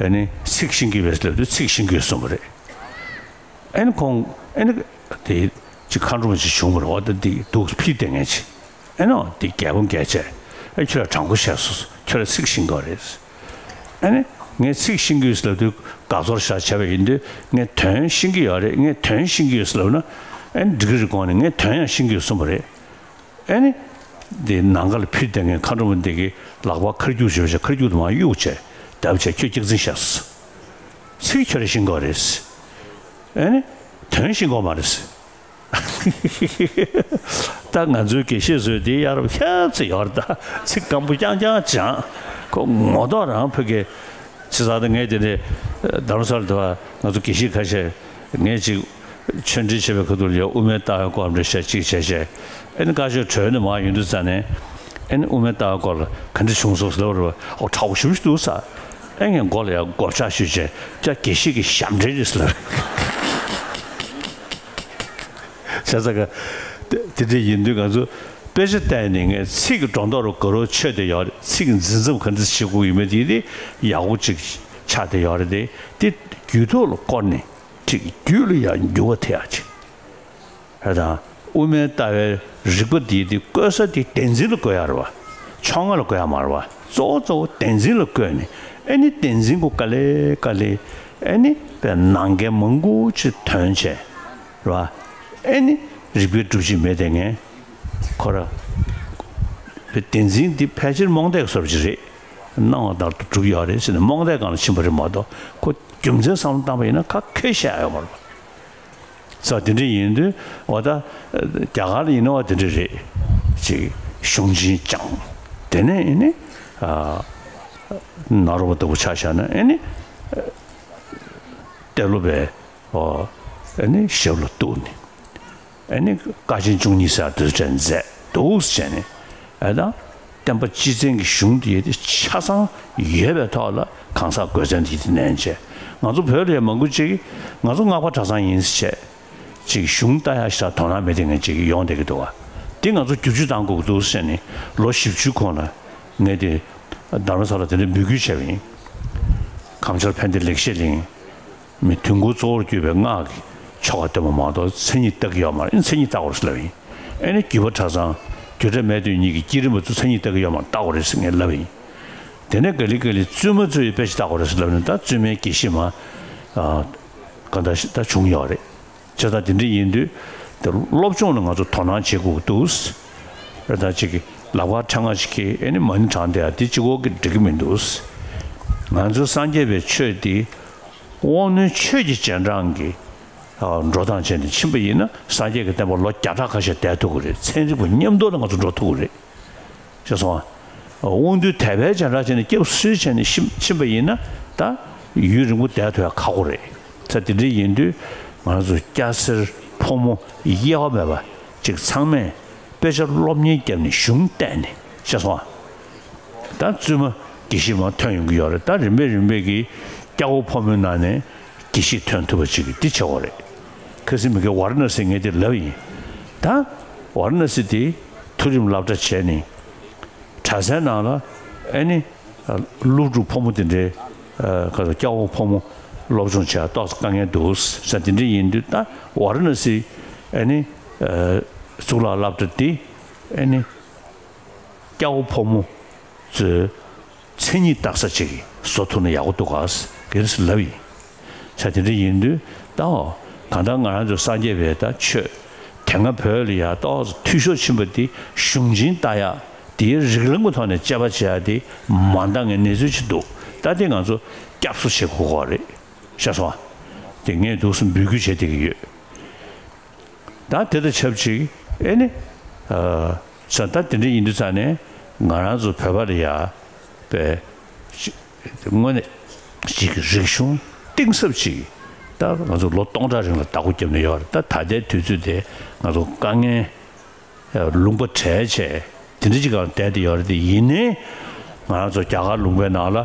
ཨེ་ནི་ཚིག་ཤེས་ཀྱི་ཡོད་པས་ལབ་དུས་ཚིག་ཤེས་ཀྱི་ཡོད་གསུངས་པ་རེད། ཨེ་ནི་ཁོང་ཨེ་ནི་དེ་ཅིག་མཁའ་འགྲོ་མ་ཅིག་བྱུང་བ་རེད། འོ་ད་འདི་འདུག་ཕྱིར་བསྡད་མཁན་ཅིག་ཨེ་ནི་འོ་འདི་རྒྱལ་པོ་རྒྱལ་བྱས། ཨེ་ཁྱོད་ལ་དྲང་པོ་བཤད་སོང་། ཁྱོད་ལ་ཚིག་ཤེས་ཀྱི་ཡོད་རེད། ཨེ་ནི་ངས་ཚིག་ཤེས་ཀྱི་ཡོད་ལབ་དུས་དགའ་ཚོར་ཞེ་དྲག་བྱས་པ་ཡིན་དུས། ངས་དོན་ཤེས་ཀྱི་ཡོད་རེད། ངས་དོན་ཤེས་ཀྱི་ཡོད་ལབ་ན་ཨེ་ནི་འགྲིག་གི་རེད་དགོངས་ནས། ངས་དོན་ཡང་ཤེས་ཀྱི་ཡོད་གསུངས་པ་རེད། ཨེ་ནི། འདི་ནང་ཁ་ལ་ཕྱིར་བསྡད་མཁན་མཁའ་འགྲོ་མ་འདི་གིས་ལག་པ་ཁ་རྒྱུག་བྱས་པ་བྱས། ཁ་རྒྱུག་དུ་མར་གཡུག་བྱས། བརྡབ་བྱས་ཁྱོད་སྐྱག་རྫུན་བཤད་སོང་། ཚིག་ཁྱོད་རང་ཤེས་ཀྱི་ཡོད་རེད། ཨེ་ནི། དོན་ཤེས་ཀྱི་ཡོད་མ་རེད། ད་ང་ཚོའི་དགེ་བཤེས་ཚོས་འདི་གཡར་བ་ཁྱད་ཚོད་ཡོད་རེད། ད་ཚིག་སྐམ་པོ་རྐྱང་རྐྱང་སྦྱངས། ཁོ་ངོ་ཐོག་རང་ཕ་གི། བྱས་ཙང་ད་ངས་དེ་ནས་རྡ་རམ་ས་ལ་དེ་བ་ང་ཚོ་དགེ་བཤེས་ཁ་ཤས་ངས་ཅིག་ཆོས་འབྲེལ་བྱེད་པའི་ཁ་ཐུག་ལ་ཡང་དབུ་མའི་ལྟ་བའི་སྐོར་འདྲ་བཤད་ཅིག་བྱས་བྱས། ཨེ་ནི་བཀའ་ཆོས་གྲོལ་ནས་མར་ཡོང་དུས་ཙ་ནས། ཨེ་ནི་དབུ་མའི་ལྟ་བའི་སྐོར་ལ་ག་འདྲ་བྱུང་སོང་ཟེར་ལབ་རེད་པ། ཨོ་དྲག་པོ་ཞེ་པོ་ཞིག་འདུག་ཟེར། ཨེ་ངས་མགོ་ལ་ཡར་སྒོ་ལྕགས་གཞུས་བྱས། ཅག་དགེ་བཤེས་ཀྱི་ཞབས་འདྲེན་རེད་ཟེར་ལབ། བྱས་ཙང་ག་དེ་དེ་འདྲ་ཡིན་དུས་ང་ཚོ། དཔེ་ཆ་བལྟས་ནས་ངས་ཚིག་གི་སྒྲོ་འདོགས་རུ་ག་རུ་ཆོད་བསྡད་ཡོད་རེད། ཚིག་གི་འཛིན་མཚམས་ག་འདྲ་བྱེད་དགོས་ཡོད་མེད་དེ་དེ་ཡག་པོ་ཅིག་ཆགས་བསྡད་ཡོད་རེད། དེ་དེ་རྒྱུད་ཐོག་ལ་བསྐོར་ནས་ཅིག་རྒྱུད་ལ་ཡང་འགྱུར་བ་ཐེབས་ཡག་ཅིག་རེད། དང་དབུ་མའི་ལྟ་བའི་རིག་པ་འདི་དེ་བཀོལ་ས་དེ་བདེན་འཛིན་ལ་བཀོལ་ཡག་རེད་བ། ཕྱོགས་སྔ་ལ་བཀོལ་ཡག་མ་རེད་བ། གཙོ་བོ་གཙོ་བོ་བདེན་འཛིན་ལ་བཀོལ་ནས། ཨེ་ནི་བདེན་འཛིན་གོ་ག་ལེ་ག་ལེ། ཨེ་ནི་པའི་ནང་འགལ་མང་པོ་ཅིག་ཐོན་བྱས། རེད་བ། ཨེ་ནི་རིག་པའི་སྒྲུབ་བྱེད་མེད་དེ་ངས་ཁོ་ར་བདེན་འཛིན་འདི་ཕལ་ཆེར་རྨོངས་དད་བཟོ་འདྲ་ཅིག་རེད། སྣང་བ་ལྟར་དུ་གྲུབ་ཡོད་རེད་ཟེར་ནས་རྨོངས་དད་སྒང་ལ་ཕྱིན་པ་རེད་མ་གཏོགས། ཁོ་རྒྱུ་མཚན་བསམ་བློ་བཏང་པ་ཡིན་ན་ཁ་ཁས་བཤད་ཡོད་མ་རེད། ས་དེ་འདྲ་ཡིན་དུས་འོ་ད་རྒྱ་གར་ལ་ཡིན་ན་བ་དེ་འདྲ་རེད། ཅིག་གཞུང་ཆེན་བསྐྱངས། དེ་ནས་ཡིན་ནི་ཨ་ནཱ་རོ་པ་ལྟ་བུ་ཆ་བཞག་ན་ཨེ་ནི་ཏེ་ལོ་པའི་ཨོ་ཨེ་ནི་ཞབས་ལ་གཏུགས་ནས། ཨེ་ནི་ཀ་ཆེན་བཅུ་གཉིས་ཟེར་དུས་དྲན་མཛད་འདུག་ཟེར་ནས། ཨེ་ད་བསྟན་པ་སྤྱི་བཙན་གྱི་གཞུང་དེ་ཡོད་དེ་ཆ་ཚང་ཡོད་པའི་ཐོག་ལ་གང་ཟག་དགོས་མཚན་དེ་དེ་ནན་བྱས། ང་ཚོ་བོད་ལ་ཡང་མང་པོ་ཅིག་ང་ཚོ་སྔགས་པ་གྲྭ་ཚང་ཡིན་ཟེར་བྱས་ཅིག་གཞུང་ལྟ་ཡག་ཞིག་དོ་སྣང་མེད་དེ་ངས་ཅིག་ཡོང་བསྡད་ཀྱི་འདུག་བ། དེ་ང་ཚོ་བསྒྱུར་བཅོས་གཏང་དགོས་ཀྱི་འདུག་ཟེར་ནས་ལོ་བཞི་བཅུའི་གོང་ལ་ངས་དེ་རྡ་རམ་ས་ལ་དེ་འདྲའི་འབོད་སྐུལ་བྱས་པ་ཡིན། ཁམས་ཆོས་ཕན་བདེ་ལེགས་བཤད་གླིང་། མི་དུས་འཁོར་གཙོ་བོར་གྱུར་པའི་སྔགས་ཀྱི་ཆོ་ག་སྟོན་པ་མ་གཏོགས་མཚན་ཉིད་བལྟ་གི་ཡོད་མ་རེད། མཚན་ཉིད་བལྟ་དགོས་རེད་ཟེར་ལབ་ཡིན། ཨེ་ནི་བརྒྱུད་པ་གྲྭ་ཚང་རྒྱུ་འབྲས་མེད་དོན་གཉིས་ཀྱི་བསྐྱེད་རིམ་པ་ཚོ་མཚན་ཉིད་བལྟ་གི་ཡོད་མ་རེད། བལྟ་དགོས་རེད་ཟེར་ངས་ལབ་ཡིན། དེ་ནས་ག་ལེ་ག་ལེ་བཙུན་མ་ཚོས་དཔེ་ཆ་བལྟ་དགོས་རེད་ཟེར་ལབ་ནས་ད་བཙུན་མའི་དགེ་བཤེས་མ་གང་ལྟར་ད་བྱུང་ཡོད་རེད། བྱས་ཙང་དེ་འདྲ་ཡིན་དུས་དེ་སློབ་སྦྱོང་ལ་ང་ཚོ་དོ་སྣང་བྱེད་དགོས་འདུག་རེད། ད་ཅིག་ལག་པ་ཕྲེང་བ་ཞིག་གིས་ཨེ་ནི་མ་ཎི་བགྲངས་བསྡད་ཡ་དེ་གཅིག་པོ་གིས་འགྲིག་གི་མི་འདུག་ང་ཚོ་སངས་རྒྱས་པའི་ཆོས་འདི་དབང་རྣོན་ཆོས་ཀྱི་རྗེས་འབྲང་གི་ཨ་འགྲོ་སྟངས་བྱས་ནས་ཕྱིན་པ་ཡིན་ན་སངས་རྒྱས་ཀྱི་བསྟན་པ་ལོ་བརྒྱ་ཕྲག་ཁ་ཤས་བསྡད་ཐུབ་ཀྱི་རེད། ཚན་རིག་པ་མཉམ་དུ་ལ་ང་ཚོ་འགྲོ་ཐུབ་ཀྱི་རེད། ཤེས་སོང་ཨ། དབང་རྣོན་དད་པའི་རྗེས་འབྲང་བྱས་ནས་སྐྱབས་སུ་མཆི་བྱས་ནས་ཕྱིན་ཕྱིན་པ་ཡིན་ན་ད་ཡུན་རིང་པོ་བསྡད་ཐུབ་ཡ་ཁག་པོ་རེད། ད་དེ་འདྲ་ཡིན་དུས་ང་ཚོ་སྐྱ་སེར་ཕོ་མོ་དབྱེ་བ་མེད་པ་ཅིག་ཚང་མས་དཔེ་ཆ་སློབ་གཉེར་བརྒྱབ་ནས་གཞུང་བལྟས་ནས། ཤེས་སོང་ཨ། ད་བཙུན་མ་དགེ་བཤེས་མ་ཐོན་ཡོང་གི་ཡོད་རེད། ད་རིམ་པས་རིམ་པས་ཀྱིས་སྐྱ་བོ་ཕོ་མོའི་ནང་ནས་དགེ་བཤེས་ཐོན་ཐུབ་པ་ཅིག་འདི་བྱེད་དགོས་རེད། ཁ་སང་མི་དགེ་ཝཱ་ར་ཎ་སི་ངས་འདི་ལབ་ཡིན། ད་ཝཱ་ར་ཎ་སི་དེ་མཐོ་རིམ་སློབ་གྲྭ་བྱས་ནས་གྲྭ་སའི་ནང་ལ་ཨེ་ནི་སློབ་ཕྲུག་ཕོ་མོ་དེ་འདྲའི་ཁ་སང་སྐྱ་བོ་ཕོ་མོ་སློབ་སྦྱོང་བྱེད་ཡ་ཏོག་ཙམ་དཀའ་ངལ་འདུག་ས་དེ་འདྲ་ཡིན་དུས་ད་ཝཱ་ར་ཎ་སི་ཨེ་ནི་གཙུག་ལག་སློབ་གྲྭ་དེ་ཨེ་ནི། སྐྱ་བོ་ཕོ་མོ་ཚོའི་མཚན་ཉིད་བལྟ་ས་ཅིག་བཟོ་ཐུབ་ན་ཡག་པོ་འདུག་ག་གལ་སྲིད་ལབ་ཡིན། ཆ་དེ་འདྲ་ཡིན་དུས་ད་འོ་གང་ལྟར་ང་རང་ཚོ་སངས་རྒྱས་པའི་ད་ཆོས་དེ་སྔ་བོད་ལ་ཡ་ཏོག་ཙམ་འཐུས་ཤོར་ཕྱིན་པ་དེ་གཞུང་ཆེན་ལྟ་ཡག་དེའི་རིགས་ལམ་གྱི་ཐོག་ནས་དཔྱད་པ་བྱེད་ཡག་དེ་མ་འདང་ངེས་གནས་ཚུལ་ཅིག་འདུག་ད་དེ་ང་ཚོ་སྐྱབས་གསོ་བྱེད་དགོས་ཀྱི་རེད། ཤེས་སོང་ཨ། དེ་ངས་འདུག་སེ་འབོད་སྐུལ་བྱེད་བསྡད་ཀྱི་ཡོད། ད་དེ་དང་ཆབས་ཅིག་ཨེ་ནི། ཨ་ས་ད་དེ་འདྲ་ཡིན་དུས་ཙང་ནས་ང་རང་ཚོ་བོད་པ་ལ་ཡ་པའི་དངོས་གནས་ཅིག་རིག་གཞུང་གཏིང་ཟབ་ཅིག་ད་ང་ཚོ་ལོ་སྟོང་ཕྲག་རིང་ལ་བདག་པོ་བརྒྱབ་ནས་ཡོད་རེད། ད་ད་ལྟའི་དུས་ཚོད་དེ་ང་ཚོ་དཀའ་ངལ་ལུང་པ་བྲལ་བྱས་དེ་འདྲ་ཅིག་གང་བསྡད་དེ་ཡོད་རེད། དེ་ཡིན་ནའི་ང་རང་ཚོ་རྒྱ་གར་ལུང་པའི་ནང་ལ་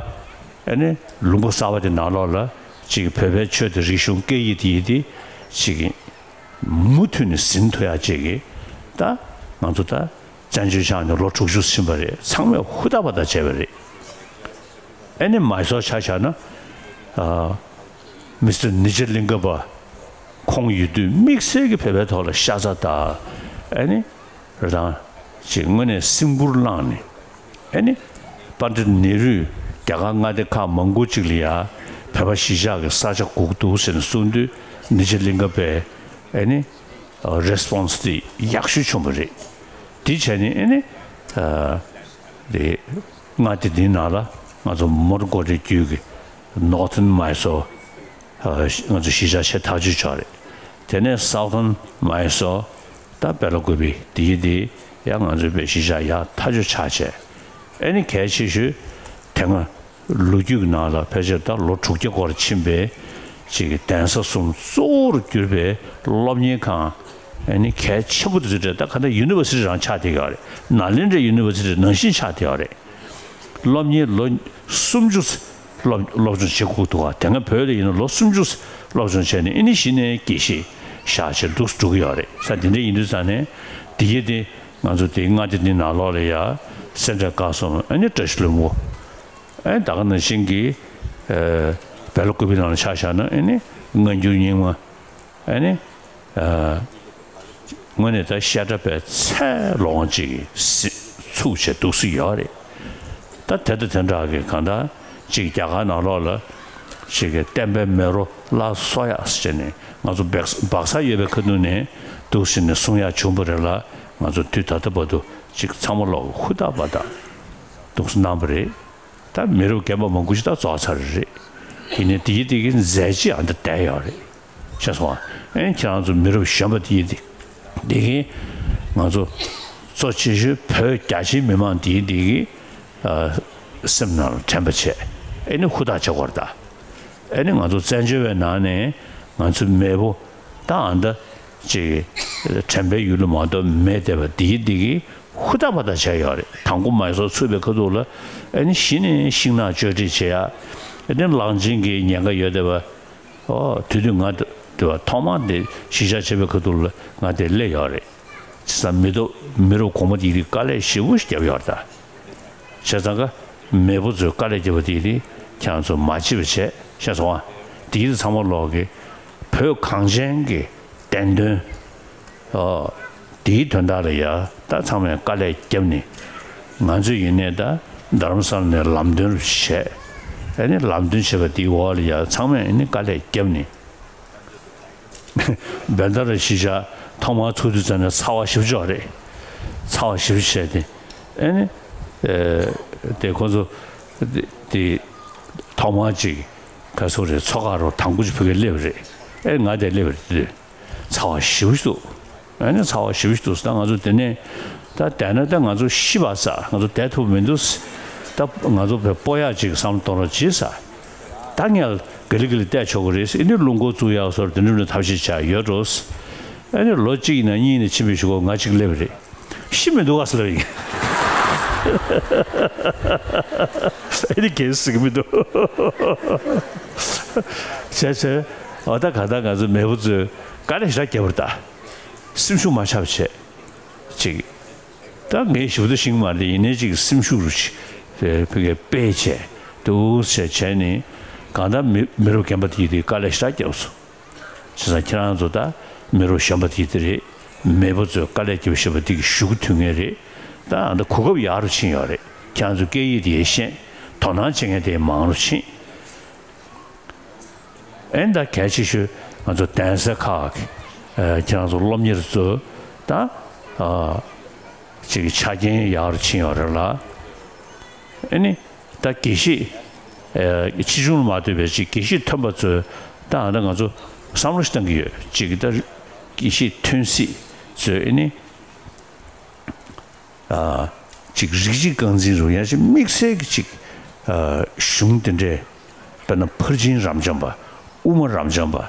ཨེ་ནི་ལུང་པ་གསར་པ་དེ་ནང་ལོགས་ལ་ཅིག་བོད་པའི་ཆོས་དང་རིག་གཞུང་སྐད་ཡིག་དེ་ཡིན་དེ་ཅིག་མུ་མཐུད་ནས་ཟིན་ཐུབ་ཡག་ཅིག་གིས་ད་ང་ཚོ་ད་བཙན་བྱོལ་ཆགས་ནས་ལོ་དྲུག་ཅུ་ཕྱིན་པ་རེད། ཚང་མས་ཧུར་ཐག་པ་ཐག་བྱས་པ་རེད། ཨེ་ནི་མའི་སོར་ཆ་བཞག་ན་ཨ་མི་སི་ཊར་ནི་ཇ་ལིང་ག་པ་ཁོང་ཡོད་དུས་དམིགས་བསལ་གྱི་བོད་པའི་ཐོག་ལ་ཤ་ཚ་དང་ཨེ་ནི་རང་ཅིག་དངོས་གནས་སེམས་ཁུར་བླངས་ནས། ཨེ་ནི། པཎྜི་ཏ་ནེ་རུས་རྒྱ་གར་མངའ་སྡེ་ཁག་མང་པོ་ཅིག་ལ་ཡ་བོད་པ་གཞིས་ཆགས་ཀྱི་ས་ཆ་དགོས་འདུག་ཟེར་ནས་གསུངས་དུས་ནི་ཇ་ལིང་ག་པས་ཨེ་ནི། རེ་སི་པོན་སི་དེ་ཡག་ཤོས་བྱུང་བ་རེད། དེ་བྱས་ནས་ཨེ་ནི། ཨ་དེ་མངའ་སྡེ་འདིའི་ནང་ལ་ང་ཚོ་མོན་གྷོ་རི་རྒྱུད་ཀྱི་ནོར་ཐོན་མའི་སོར། ཨ་ང་ཚོ་གཞིས་ཆགས་ཆེ་ཐག་ཆོད་ཆགས་རེད། དེ་ནས་སའུ་ཐན་མའི་སོར་ད་སྦེ་ལ་ཀུ་པེ་དེ་ཡི་དེ་ཡང་ང་ཚོའི་བའི་གཞིས་ཆགས་ཡག་ཐག་ཆོད་ཆགས་བྱས། ཨེ་ནི་གལ་ཆེ་ཤོས་དེ་སྔ་ལོ་རྒྱུས་ཀྱི་ནང་ལ་ཕལ་ཆེར་ད་ལོ་དྲུག་བརྒྱ་སྐོར་ཕྱིན་པའི་ཅིག་གི་གདན་ས་གསུམ་གཙོ་བོར་གྱུར་པའི་སློབ་གཉེར་ཁང་ཨེ་ནི་གལ་ཆེན་པོ་དེ་ཚོ་རེད། ད་ག་ད་ཡུ་ནི་ཝར་སི་ཊི་རང་ཆགས་བསྡད་ཡོད་རེད། ནཱ་ལེནྡྲའི་ཡུ་ནི་ཝར་སི་ཊི་ནང་བཞིན་ཆགས་བསྡད་ཡོད་རེད། སློབ་གཉེར་ལོ་སུམ་ཅུ་སློབ་སློབ་སྦྱོང་བྱེད་དགོས་འདུག་ག་དེ་སྔ་བོད་ལ་ཡིན་ན་ལོ་སུམ་ཅུ་སློབ་སྦྱོང་བྱས་ནས་ཨེ་ནི་གཞི་ནས་དགེ་བཤེས་བཞག་བྱས་འདུག་འགྲོ་གི་ཡོད་རེད། ས་དེ་འདྲ་ཡིན་དུས་ཙང་ནས་དེ་གའི་དེ་ ང་ཚོ་དེའི་མངའ་སྡེ་འདི་ནང་ལོགས་ལ་ཡ་སེ་འབྲས་དཀར་གསུམ། ཨ་ནི་བཀྲ་ཤིས་ལྷུན་པོ། ཨ་ནི་ད་ག་ནང་བཞིན་གྱི་ཨ་བལ་ལོ་ཀུ་པི་ནང་ལ་ཆ་བཞག་ན་ཨ་ནི་སྔ་འགྱུར་རྙིང་མ། ཨ་ནི་ཨ་དངོས་གནས་ད་བཤད་གྲྭ་པའི་ཚད་ལོངས་ཅིག་གི་ཚུགས་བྱས་འདུག་སྲིད་ཡོད་རེད། ད་དེ་དང་དེ་འདྲ་གི་གང་ལྟར་ཅིག་རྒྱ་གར་ནང་ལོགས་ལ་ཅིག་གི་བསྟན་པའི་མེ་རོ་སླར་གསོ་ཡག་ཟེར་ནས་ང་ཚོ་སྦག་སྦག་ས་ཡོད་པའི་ཁ་ཐུག་ནས་འདུག་སེ་ནས་གསུང་ཡག་བྱུང་བ་རེད་ལ། ང་ཚོ་དུས་ད་ལྟ་བར་དུ་ཅིག་ཚང་མ་ལོག་ཧུར་ཐག་པ་དང་འདུག་སེ་གནང་བ་རེད། ད་མི་རབས་རྒན་པ་མང་པོ་ཞིག་ད་རྫོགས་ཚར་རེད། ཡིན་ནའི་དེ་ཡི་དེ་གི་མཛད་རྗེས་ཨ་འདི་བསྡད་ཡོད་རེད། ཤེས་སོང་ཨ། ཨེ་ཁྱེད་རང་ཚོ་མི་རབས་གཞོན་པ་དེ་ཡི་དེ་དེ་གི་ང་ཚོ་གཙོ་ཆེ་ཤོས་བོད་རྒྱ་ཆེའི་མི་མང་དེ་ཡི་དེ་གི་ཨ་སེམས་ནང་ལ་དྲན་པ་བྱས། ཨེ་ནི་ཧུར་ཐག་བྱེད་དགོས་རེད་ད། ཨེ་ནི་ང་ཚོ་བཙན་བྱོལ་བའི་ནང་ནས་ང་ཚོའི་མེས་པོ་ད་ཨ་འདི་ཅིག་དྲན་པའི་ཡུལ་ལ་མ་གཏོགས་མེད་བསྡད་པ་དེ་ཡི་དེ་གི་ཧུར་ཐག་པ་ཐག་བྱས་ཡོད་རེད། དང་པོ་མའི་སོར་ཚུགས་པའི་ཁ་ཐུག་ལ་ཨ་ནི་གཞི་ནས་ཤིང་ནགས་གཅོད་འབྲེག་བྱེད་ཡ། ཨ་ནི་གླང་ཆེན་གྱི་ཉེན་ཁ་ཡོད་བསྡད་པ། ཨོ་དེ་དུས་ང་དེ་བ་ཐོག་མར་དེ་གཞིས་ཆགས་བྱེད་པའི་ཁ་ཐུག་ལ་ང་དེ་སླེབས་ཡོད་རེད། བྱས་ཙང་མི་ཐོག་མི་རབས་གོང་མ་དེ་དེ་དཀའ་ལས་ཞེ་པོ་ཞིག་བརྒྱབ་ཡོད་རེད་ད། བྱས་ཙང་ཀ་མེས་པོ་ཚོས་དཀའ་ལས་བརྒྱབ་པ་དེ་དེ་ཁྱེད་རང་ཚོ་མ་བརྗེད་པ་བྱས། ཤེས་སོང་ཨ། དེ་དེ་ཚང་མ་ལོག་གི་བོད་གངས་ཅན་གྱི་བསྟན་དོན། ཨོ། དེའི་དོན་དག་ལ་ཡ་ད་ཚང་མས་དཀའ་ལས་བརྒྱབ་ནས། ང་ཚོས་ཡིན་ནའི་ད་རྡ་རམ་ས་ལ་ནས་ལམ་སྟོན་རུ་བྱས། ཨ་ནི་ལམ་སྟོན་བྱས་པ་དེའི་འོག་ལ་ཡ་ཚང་མས་ཨ་ནི་དཀའ་ལས་བརྒྱབ་ནས། བན་ད་ར་གཞིས་ཆགས་ཐོག་མར་ཚུགས་དུས་ཙམ་ནས་ཚ་བ་ཞེ་པོ་ཅིག་རེད། ཚ་བ་ཞེ་པོ་བྱས་ཏེ། ཨ་ནི་ཨེ་དེ་ཁོ་ཚོ་དེ་ཐོག་མར་ཅིག་ག་ཚོད་རེད། མཚོ་ཁ་རུ་དང་པོ་ཅིག་ཕ་གིར་སླེབས་རེད། ཨེ་ང་དེར་སླེབས་རེད་དེ། ཚ་བ་ཞེ་པོ་ཞིག་འདུག་ཨ་ནི་ཚ་བ་ཞེ་པོ་ཞིག་འདུག་ད་ང་ཚོ་དེ་ནས་ད་བསྡད་ན་ད་ང་ཚོ་ཤི་བ་ས། ང་ཚོ་བསྡད་ཐུབ་མི་འདུག་ད་ང་ཚོ་བས་སྤོ་ཡག་ཅིག་བསམ་བློ་གཏོང་རོགས་གྱིས་ས། ད་ངས་ག་ལེ་ག་ལེ་བསྡད་ཆོག་གི་རེད་ཟེར། ཨ་ནི་རླུང་འཁོར་བཙུགས་ཡག་སོགས་དེ་འདྲ་འདྲ་ཐབས་ཤེས་བྱས་ཡོད་འགྲོ། ཨ་ནི་ལོ་གཅིག་ཡིན་ན་གཉིས་ཡིན་ན་ཕྱིན་པའི་གཞུག་གུ་ང་གཅིག་སླེབས་རེད། ཤི་མི་འདུག་ག་ཟེར་ལབ་ཡིན། ཨ་ནི་གས་ཟེར་གི་མི་འདུག་བྱས་བྱས། འོ་ད་ག་ད་ང་ཚོ་མེས་པོ་ཚོས་དཀའ་ལས་ཞེ་དྲག་བརྒྱབ་པ་རེད་ད། སེམས་ཤུགས་མ་ཆག་པ་བྱས། ཅིག་ད་ངས་ཞིབ་ཏུ་ཤེས་ཀྱི་མ་རེད། ཡིན་ནའི་ཅིག་སེམས་ཤུགས་རུ་ཅིག་ཕ་གིར་སྤེལ་བྱས་འདུག་བྱས་བྱས་ནས་གང་ལྟར་མི་མི་རབས་རྒན་པ་དེ་དེ་དཀའ་ལས་ཞེ་དྲག་བརྒྱབ་སོང་། བྱས་ཙང་ཁྱེད་རང་ཚོ་ད་མི་རབས་གཞོན་པ་དེ་དེ་རེད། མེས་པོ་ཚོས་དཀའ་ལས་བརྒྱབ་བཞིན་པ་དེ་གི་ཤུགས་ཐུག་མཁན་རེད། ད་ཨ་ད་གོ་སྐབས་ཡག་རུ་ཕྱིན་ཡོད་རེད། ཁྱེད་རང་ཚོ་སྐད་ཡིག་དེ་ཡང་ཤེས། དོ་སྣང་བྱེད་མཁན་དེ་མང་རུ་ཕྱིན། ཨེ་ད་གལ་ཆེ་ཤོས་ང་ཚོ་གདན་ས་ཁག་གི་ཨ་ཁྱེད་རང་ཚོ་སློབ་གཉེར་ཚོ་ད་ཨ་ཅིག་ཆ་རྐྱེན་ཡག་རུ་ཕྱིན་ཡོད་རེད་ལ། ཨེ་ནི་ད་དགེ་བཤེས་ཨ་ཆེ་ཆུང་ལ་མ་ལྟོས་པའི་ཅིག་དགེ་བཤེས་ཐོན་པ་ཚོས་ད་ཨ་ད་ང་ཚོ་བསམ་བློ་ཞིག་བཏང་གི་ཡོད། ཅིག་ད་དགེ་བཤེས་ཐོན་སྲིད་ཚོས་ཨེ་ནི། ཨ་ཅིག་རིགས་གཅིག་རྐང་འཛིན་རུ་ཡང་ཅིག་དམིགས་བསལ་གྱི་ཅིག་ཨ་གཞུང་དེ་འདྲའི་དཔེར་ན་ཕར་ཕྱིན་རབ་འབྱམས་པ། དབུ་མ་རབ་འབྱམས་པ།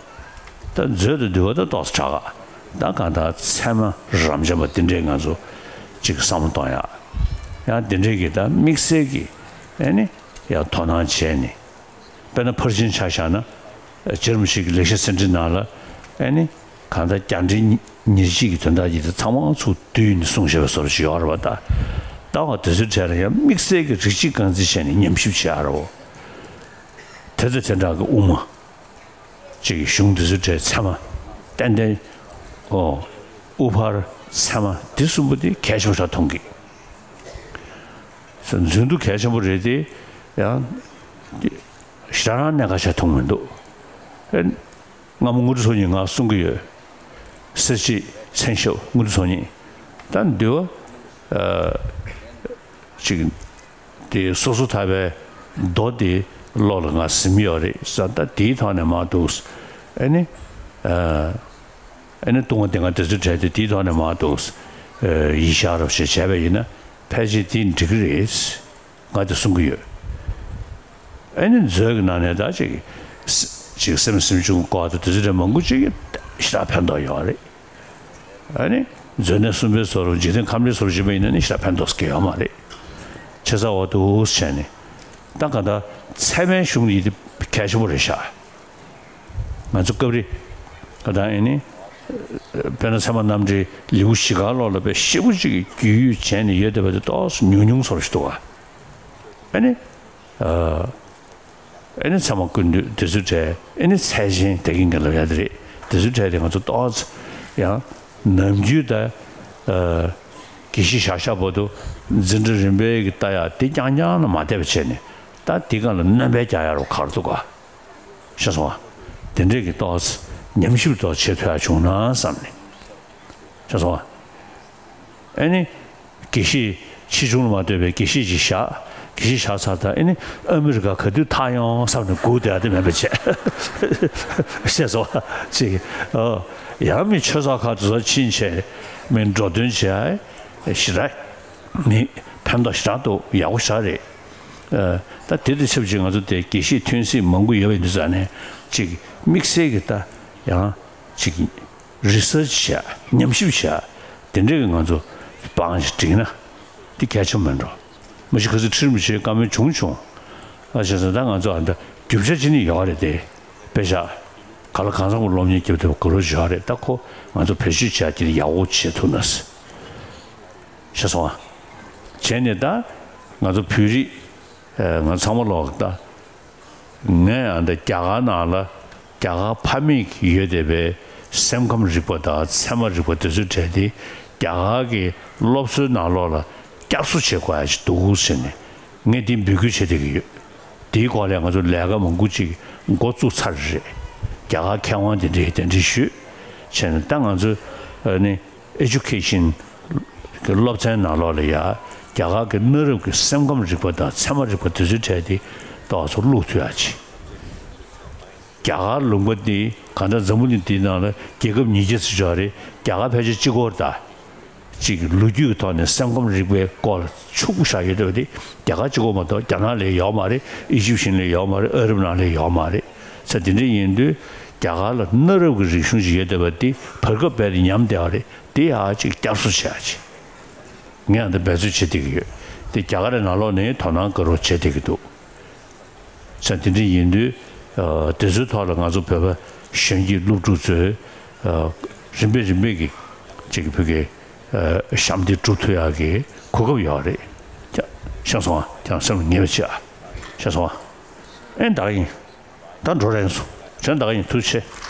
ད་མཛོད་དུ་འདུལ་བ་ད་ཏོག་ཙམ་དྲག་ག་ད་གང་ལྟར་ཚད་མ་རབ་འབྱམས་པ་དེ་འདྲའི་ང་ཚོ་ཅིག་བསམ་བློ་གཏོང་ཡག་ཡང་དེ་འདྲའི་གི་ད་དམིགས་བསལ་གྱི་ཨེ་ནི་ཡང་དོ་སྣང་བྱས་ནས། དཔེར་ན་ཕར་ཕྱིན་ཆ་བཞག་ན། རྗེ་རིན་པོ་ཆེ་གི་ལེགས་བཤད་ཟིན་བྲིས་ནང་ལ་ཨེ་ནི་གང་ལྟར་རྒྱ་འགྲེལ་ཉེར་གཅིག་གི་དོན་དག་ཅིག་དེ་ཚང་མ་ཚུར་བསྡུས་ནས་གསུངས་བཞག་པའི་བཟོ་འདྲ་ཞིག་ཡོད་རེད་པ། ད་ལྟ་བ་དེ་ཚོའི་གྲས་ལ་ཡང་དམིགས་བསལ་གྱི་རིགས་གཅིག་རྐང་འཛིན་བྱས་ནས་ཉམས་ཞིབ་བྱེད་ཡག་རེད་པ། དེ་ཚོ་དེ་འདྲ་གི་དབུ་མ་ཅིག་གཞུང་དེ་ཚོའི་གྲས་ཚད་མ་ཏན་ཏན། ཨོ། དབུ་ཕར་ཚད་མ་འདི་གསུམ་པོ་དེ་གལ་ཆེན་པོ་ཞིག་མཐོང་གི། མཛོད་འདུ་གལ་ཆེན་པོ་རེད་དེ། ཡང་ཞེ་དྲག་རང་གནད་འགག་ཆགས་མཐོང་མི་འདུག་ཨེ། སྔ་མོ་དངོས་གྲུབ་ཚོགས་གཉིས་ང་གསུང་གི་ཡོད། སེར་བྱེས་མཚན་ཞབས་དངོས་གྲུབ་ཚོགས་གཉིས། ད་འདི་བ། ཨ་ཅིག་དེ་སོ་སོ་ཐར་པའི་མདོ་དེ་བློ་ལ་ང་ཟིན་ཡོད་རེད་ཟེར། ད་དེའི་ཐོག་ནས་མར་འདུག་ཨེ་ནི། ཨ་ཨེ་ནི་ལྟུང་བ་སྡེ་ལྔ་དེ་ཚོའི་གྲས་དེ་དེའི་ཐོག་ནས་མར་འདུག་ཨ་ཡིད་བཞག་རོགས་ཞེས་བྱས་པ་ཡིན་ན་ཕལ་ཆེར་དེ་འགྲིག་གི་རེད། ང་དེ་གསུང་གི་ཡོད། ཨེ་ནི་མཛོད་ཀྱི་ནང་ནས་ད་ཅིག་ཅིག་སེམས་སེམས་བྱུང་བཀའ་དང་དེ་ཚོ་རེ་མང་པོ་ཅིག་ཞེ་དྲག་ཕན་ཐོགས་ཡོད་རེད། ཨེ་ནི་མཛོད་གནས་གསུམ་པའི་བཟོ་འདྲ་འཇིག་རྟེན་ཁམས་རིག་བཟོ་འདྲ་བྱེད་པ་ཡིན་ན་ནི་ཞེ་དྲག་ཕན་ཐོགས་ཀྱི་ཡོད་མ་རེད། བྱས་ཙང་འོ་འདུག་བྱས་ནས་ད་ག་ད་ཚད་མའི་གཞུང་ཡིན་དེ་གལ་ཆེན་པོ་རེད་ཤག་ང་ཚོ་སྐབས་རེ་ད་ཨེ་ནི་ དཔེར་ན་ཚད་མ་རྣམ་འགྲེལ་ལེའུ་བཞི་ཀ་ལོགས་ལ་དཔེ་ཞེ་པོ་ཅིག་རྒྱུས་ཡོད་བྱས་ནས་ཡོད་བསྡད་པ་དེ་ཏོག་ཙམ་ཉུང་ཉུང་ཚོར་ཞིག་འདུག་ག་ཨ་ནི། ཨེ་ནི་ཚད་མ་ཀུན་བཏུས་དེ་ཚོའི་གྲས། ཨེ་ནི་ཚད་ཆེན་དེ་གིན་གྱི་ལབ་ཡ་དེ་རེད། དེ་ཚོའི་གྲས་དེ་ང་ཚོ་ཏོག་ཙམ་ཡང་ནམ་རྒྱུན་ད་དགེ་བཤེས་བཞག་བཞག་བར་དུ་འཛིན་གྲྭ་རིམ་པའི་གི་ལྟ་ཡ་དེ་རྐྱང་རྐྱང་ལ་མ་བལྟས་པ་བྱས་ནས། ད་དེ་གང་ལ་སྣོན་པ་རྒྱག་ཡ་རོ་གར་འདུག་ག་ཤེས་སོང་ང་། དེ་འདྲས་ཀྱི་ཏོག་ཙམ་ཉམས་ཞིབ་ཏོག་བྱེད་ཐུབ་ཡ་བྱུང་ན་བསམ་ནས། ཤེས་སོང་ང་། ཨེ་ནི། དགེ་བཤེས་ཆེ་ཆུང་ལ་མ་ལྟོས་པའི་དགེ་བཤེས་ཅིག་བཞག་དགེ་བཤེས་བཞག་ཚར་ད་ཨེ་ནི་ཨ་མི་རི་ཀ་ག་དུས་ཐག་ཡོང་བསམ་ནས་སྒུག་བསྡད་ཡ་དེ་མེད་པ་བྱས། ཤེས་སོང་ང་། ཅིག་ཨོ། ཡང་མི་ཆོས་ཚོགས་ཁག་དེ་ཚོ་ཕྱིན་བྱས་མི་འགྲོ་དོན་བྱས་ཨེ་ཞེ་དྲག་མི་ཕན་ཐོགས་ཞེ་དྲག་འདུག་ཡག་པོ་ཞེ་དྲག་རེད། ཨ། ད་དེ་དང་ཆབས་ཅིག་ང་ཚོ་དེ་དགེ་བཤེས་ཐོན་སྲིད་མང་པོ་ཡོད་པ་ཡིན་དུས་ཙང་ནས་ཅིག་དམིགས་བསལ་གྱི་ད་ཡང་ཅིག་རི་སར་ཆི་བྱས་ཉམས་ཞིབ་བྱས་དེ་འདྲས་ཀྱི་ང་ཚོ་པང་ཞིག་བསྒྲིགས་ན་འདི་གལ་ཆེན་མིན་འགྲོ། མ་གཞི་ཁ་སང་ཁྲི་རིན་པོ་ཆེའི་བཀའ་མོལ་བྱུང་བྱུང་། ཨ་བྱས་ཙང་ད་ང་ཚོ་ཨ་ད་རྒྱུ་ཆ་ཅི་ནས་ཡོད་རེད་དེ། དཔེ་ཆ་ག་ལ་གང་འཚམ་གྱི་སློབ་གཉེར་རྒྱབ་ཐུབ་དགོས་རོགས་བྱས་རེད། ད་ཁོ་ང་ཚོ་བེད་སྤྱོད་བྱས་ཀྱི་ཡག་པོ་བྱེད་ཐུབ་ན་ཟེར། ཤེས་སོང་ང་། བྱས་ནས་ད་ང་ཚོ་བོད་རིགས་ང་ཚང་མ་ལོག་ད། ངས་ཨ་འདི་རྒྱ་གར་ནང་ལ་རྒྱ་གར་ཕ་མེས་ཀྱི་ཡོད་བསྡད་པའི་སེམས་ཁམས་རིག་པ་དང་ཚད་མ་རིག་པ་དེ་ཚོའི་གྲས་དེ་རྒྱ་གར་གྱི་སློབ་གསོའི་ནང་ལོགས་ལ་བསྐྱར་གསོ་བྱེད་དགོས་ཡ་ཞིག་འདུག་ཟེར་ནས་ངས་འདི་འབོད་སྐུལ་བྱེད་བསྡད་ཀྱི་ཡོད། དེའི་སྐོར་ལ་ང་ཚོ་ལས་ཀ་མང་པོ་ཅིག་འགོ་བཙུགས་ཚར་རེད། རྒྱ་གར་མཁས་དབང་དེ་འདྲས་དེ་འདྲས་ཞུས་བྱས་ནས་ད་ང་ཚོ་ཨ་ནི། Education གི་སློབ་ཚན་ནང་ལོགས་ལ་ཡ་རྒྱ་གར་གྱི་གནའ་རབས་ཀྱི་སེམས་ཁམས་རིག་པ་དང་ཚད་མ་རིག་པ་དེ་ཚོའི་གྲས་དེ་ཏོག་ཙམ་བླུག་ཐུབ་ཡ་ཅིག་རྒྱ་གར་ལུང་པ་འདི་གང་ལྟར་འཛམ་བུ་གླིང་འདིའི་ནང་ལ་རྒྱལ་ཁབ་ཉིས་བརྒྱ་ཙམ་ཡོད་རེད། རྒྱ་གར་ཕལ་ཆེར་གཅིག་པོ་རེད་ད། ཅིག་ལོ་རྒྱུས་ཀྱི་ཐོག་ནས་སེམས་ཁམས་རིག་པའི་སྐོར་ལ་ཕྱུག་པོ་བཞག་ཡོད་བསྡད་པ་དེ་རྒྱ་གར་གཅིག་པོ་མ་གཏོགས་རྒྱ་ནག་ལ་ཡོད་མ་རེད། ཨི་ཇིབ་ཤན་ལ་ཡོད་མ་རེད། ཨ་རབ་ནང་ལ་ཡོད་མ་རེད། ས་དེ་འདྲ་ཡིན་དུས་རྒྱ་གར་ལ་གནའ་རབས་ཀྱི་རིག་གཞུང་ཞིག་ཡོད་བསྡད་པ་འདི་བར་སྐབས་རྦད་དེ་ཉམས་བསྡད་པ་རེད། དེ་ཡང་ཅིག་བསྐྱར་གསོ་བྱེད་ཡ་ཅིག་ངས་ཨ་འདི་འབད་རྩོལ་བྱེད་བསྡད་ཀྱི་ཡོད། དེ་རྒྱ་གར་རི་ནང་ལོགས་ནས་དོ་སྣང་དགའ་རོགས་བྱེད་བསྡད་ཀྱི་འདུག་ས་དེ་འདྲ་ཡིན་དུས་ཨ་དེ་ཚོའི་ཐོག་ལ་ང་ཚོ་བོད་པ་གཞོན་སྐྱེས་སློབ་ཕྲུག་ཚོས་ཨ་རིམ་པས་རིམ་པས་ཀྱི་ཅིག་བོད་ཀྱི་ཨ་ཞབས་འདེགས་སྒྲུབ་ཐུབ་ཡག་གི་གོ་སྐབས་ཡོད་རེད། ཀྱ་ཤེས་སོང་ཨ། ཀྱང་སེམས་ལ་ངེས་པ་བྱེད་ཨ། ཤེས་སོང་ཨ། ཨེ་ད་ག་ཡིན། ད་འགྲོ་རན་སོང་། གཞན་ད་ག་ཡིན། ཐུགས་རྗེ་ཆེ།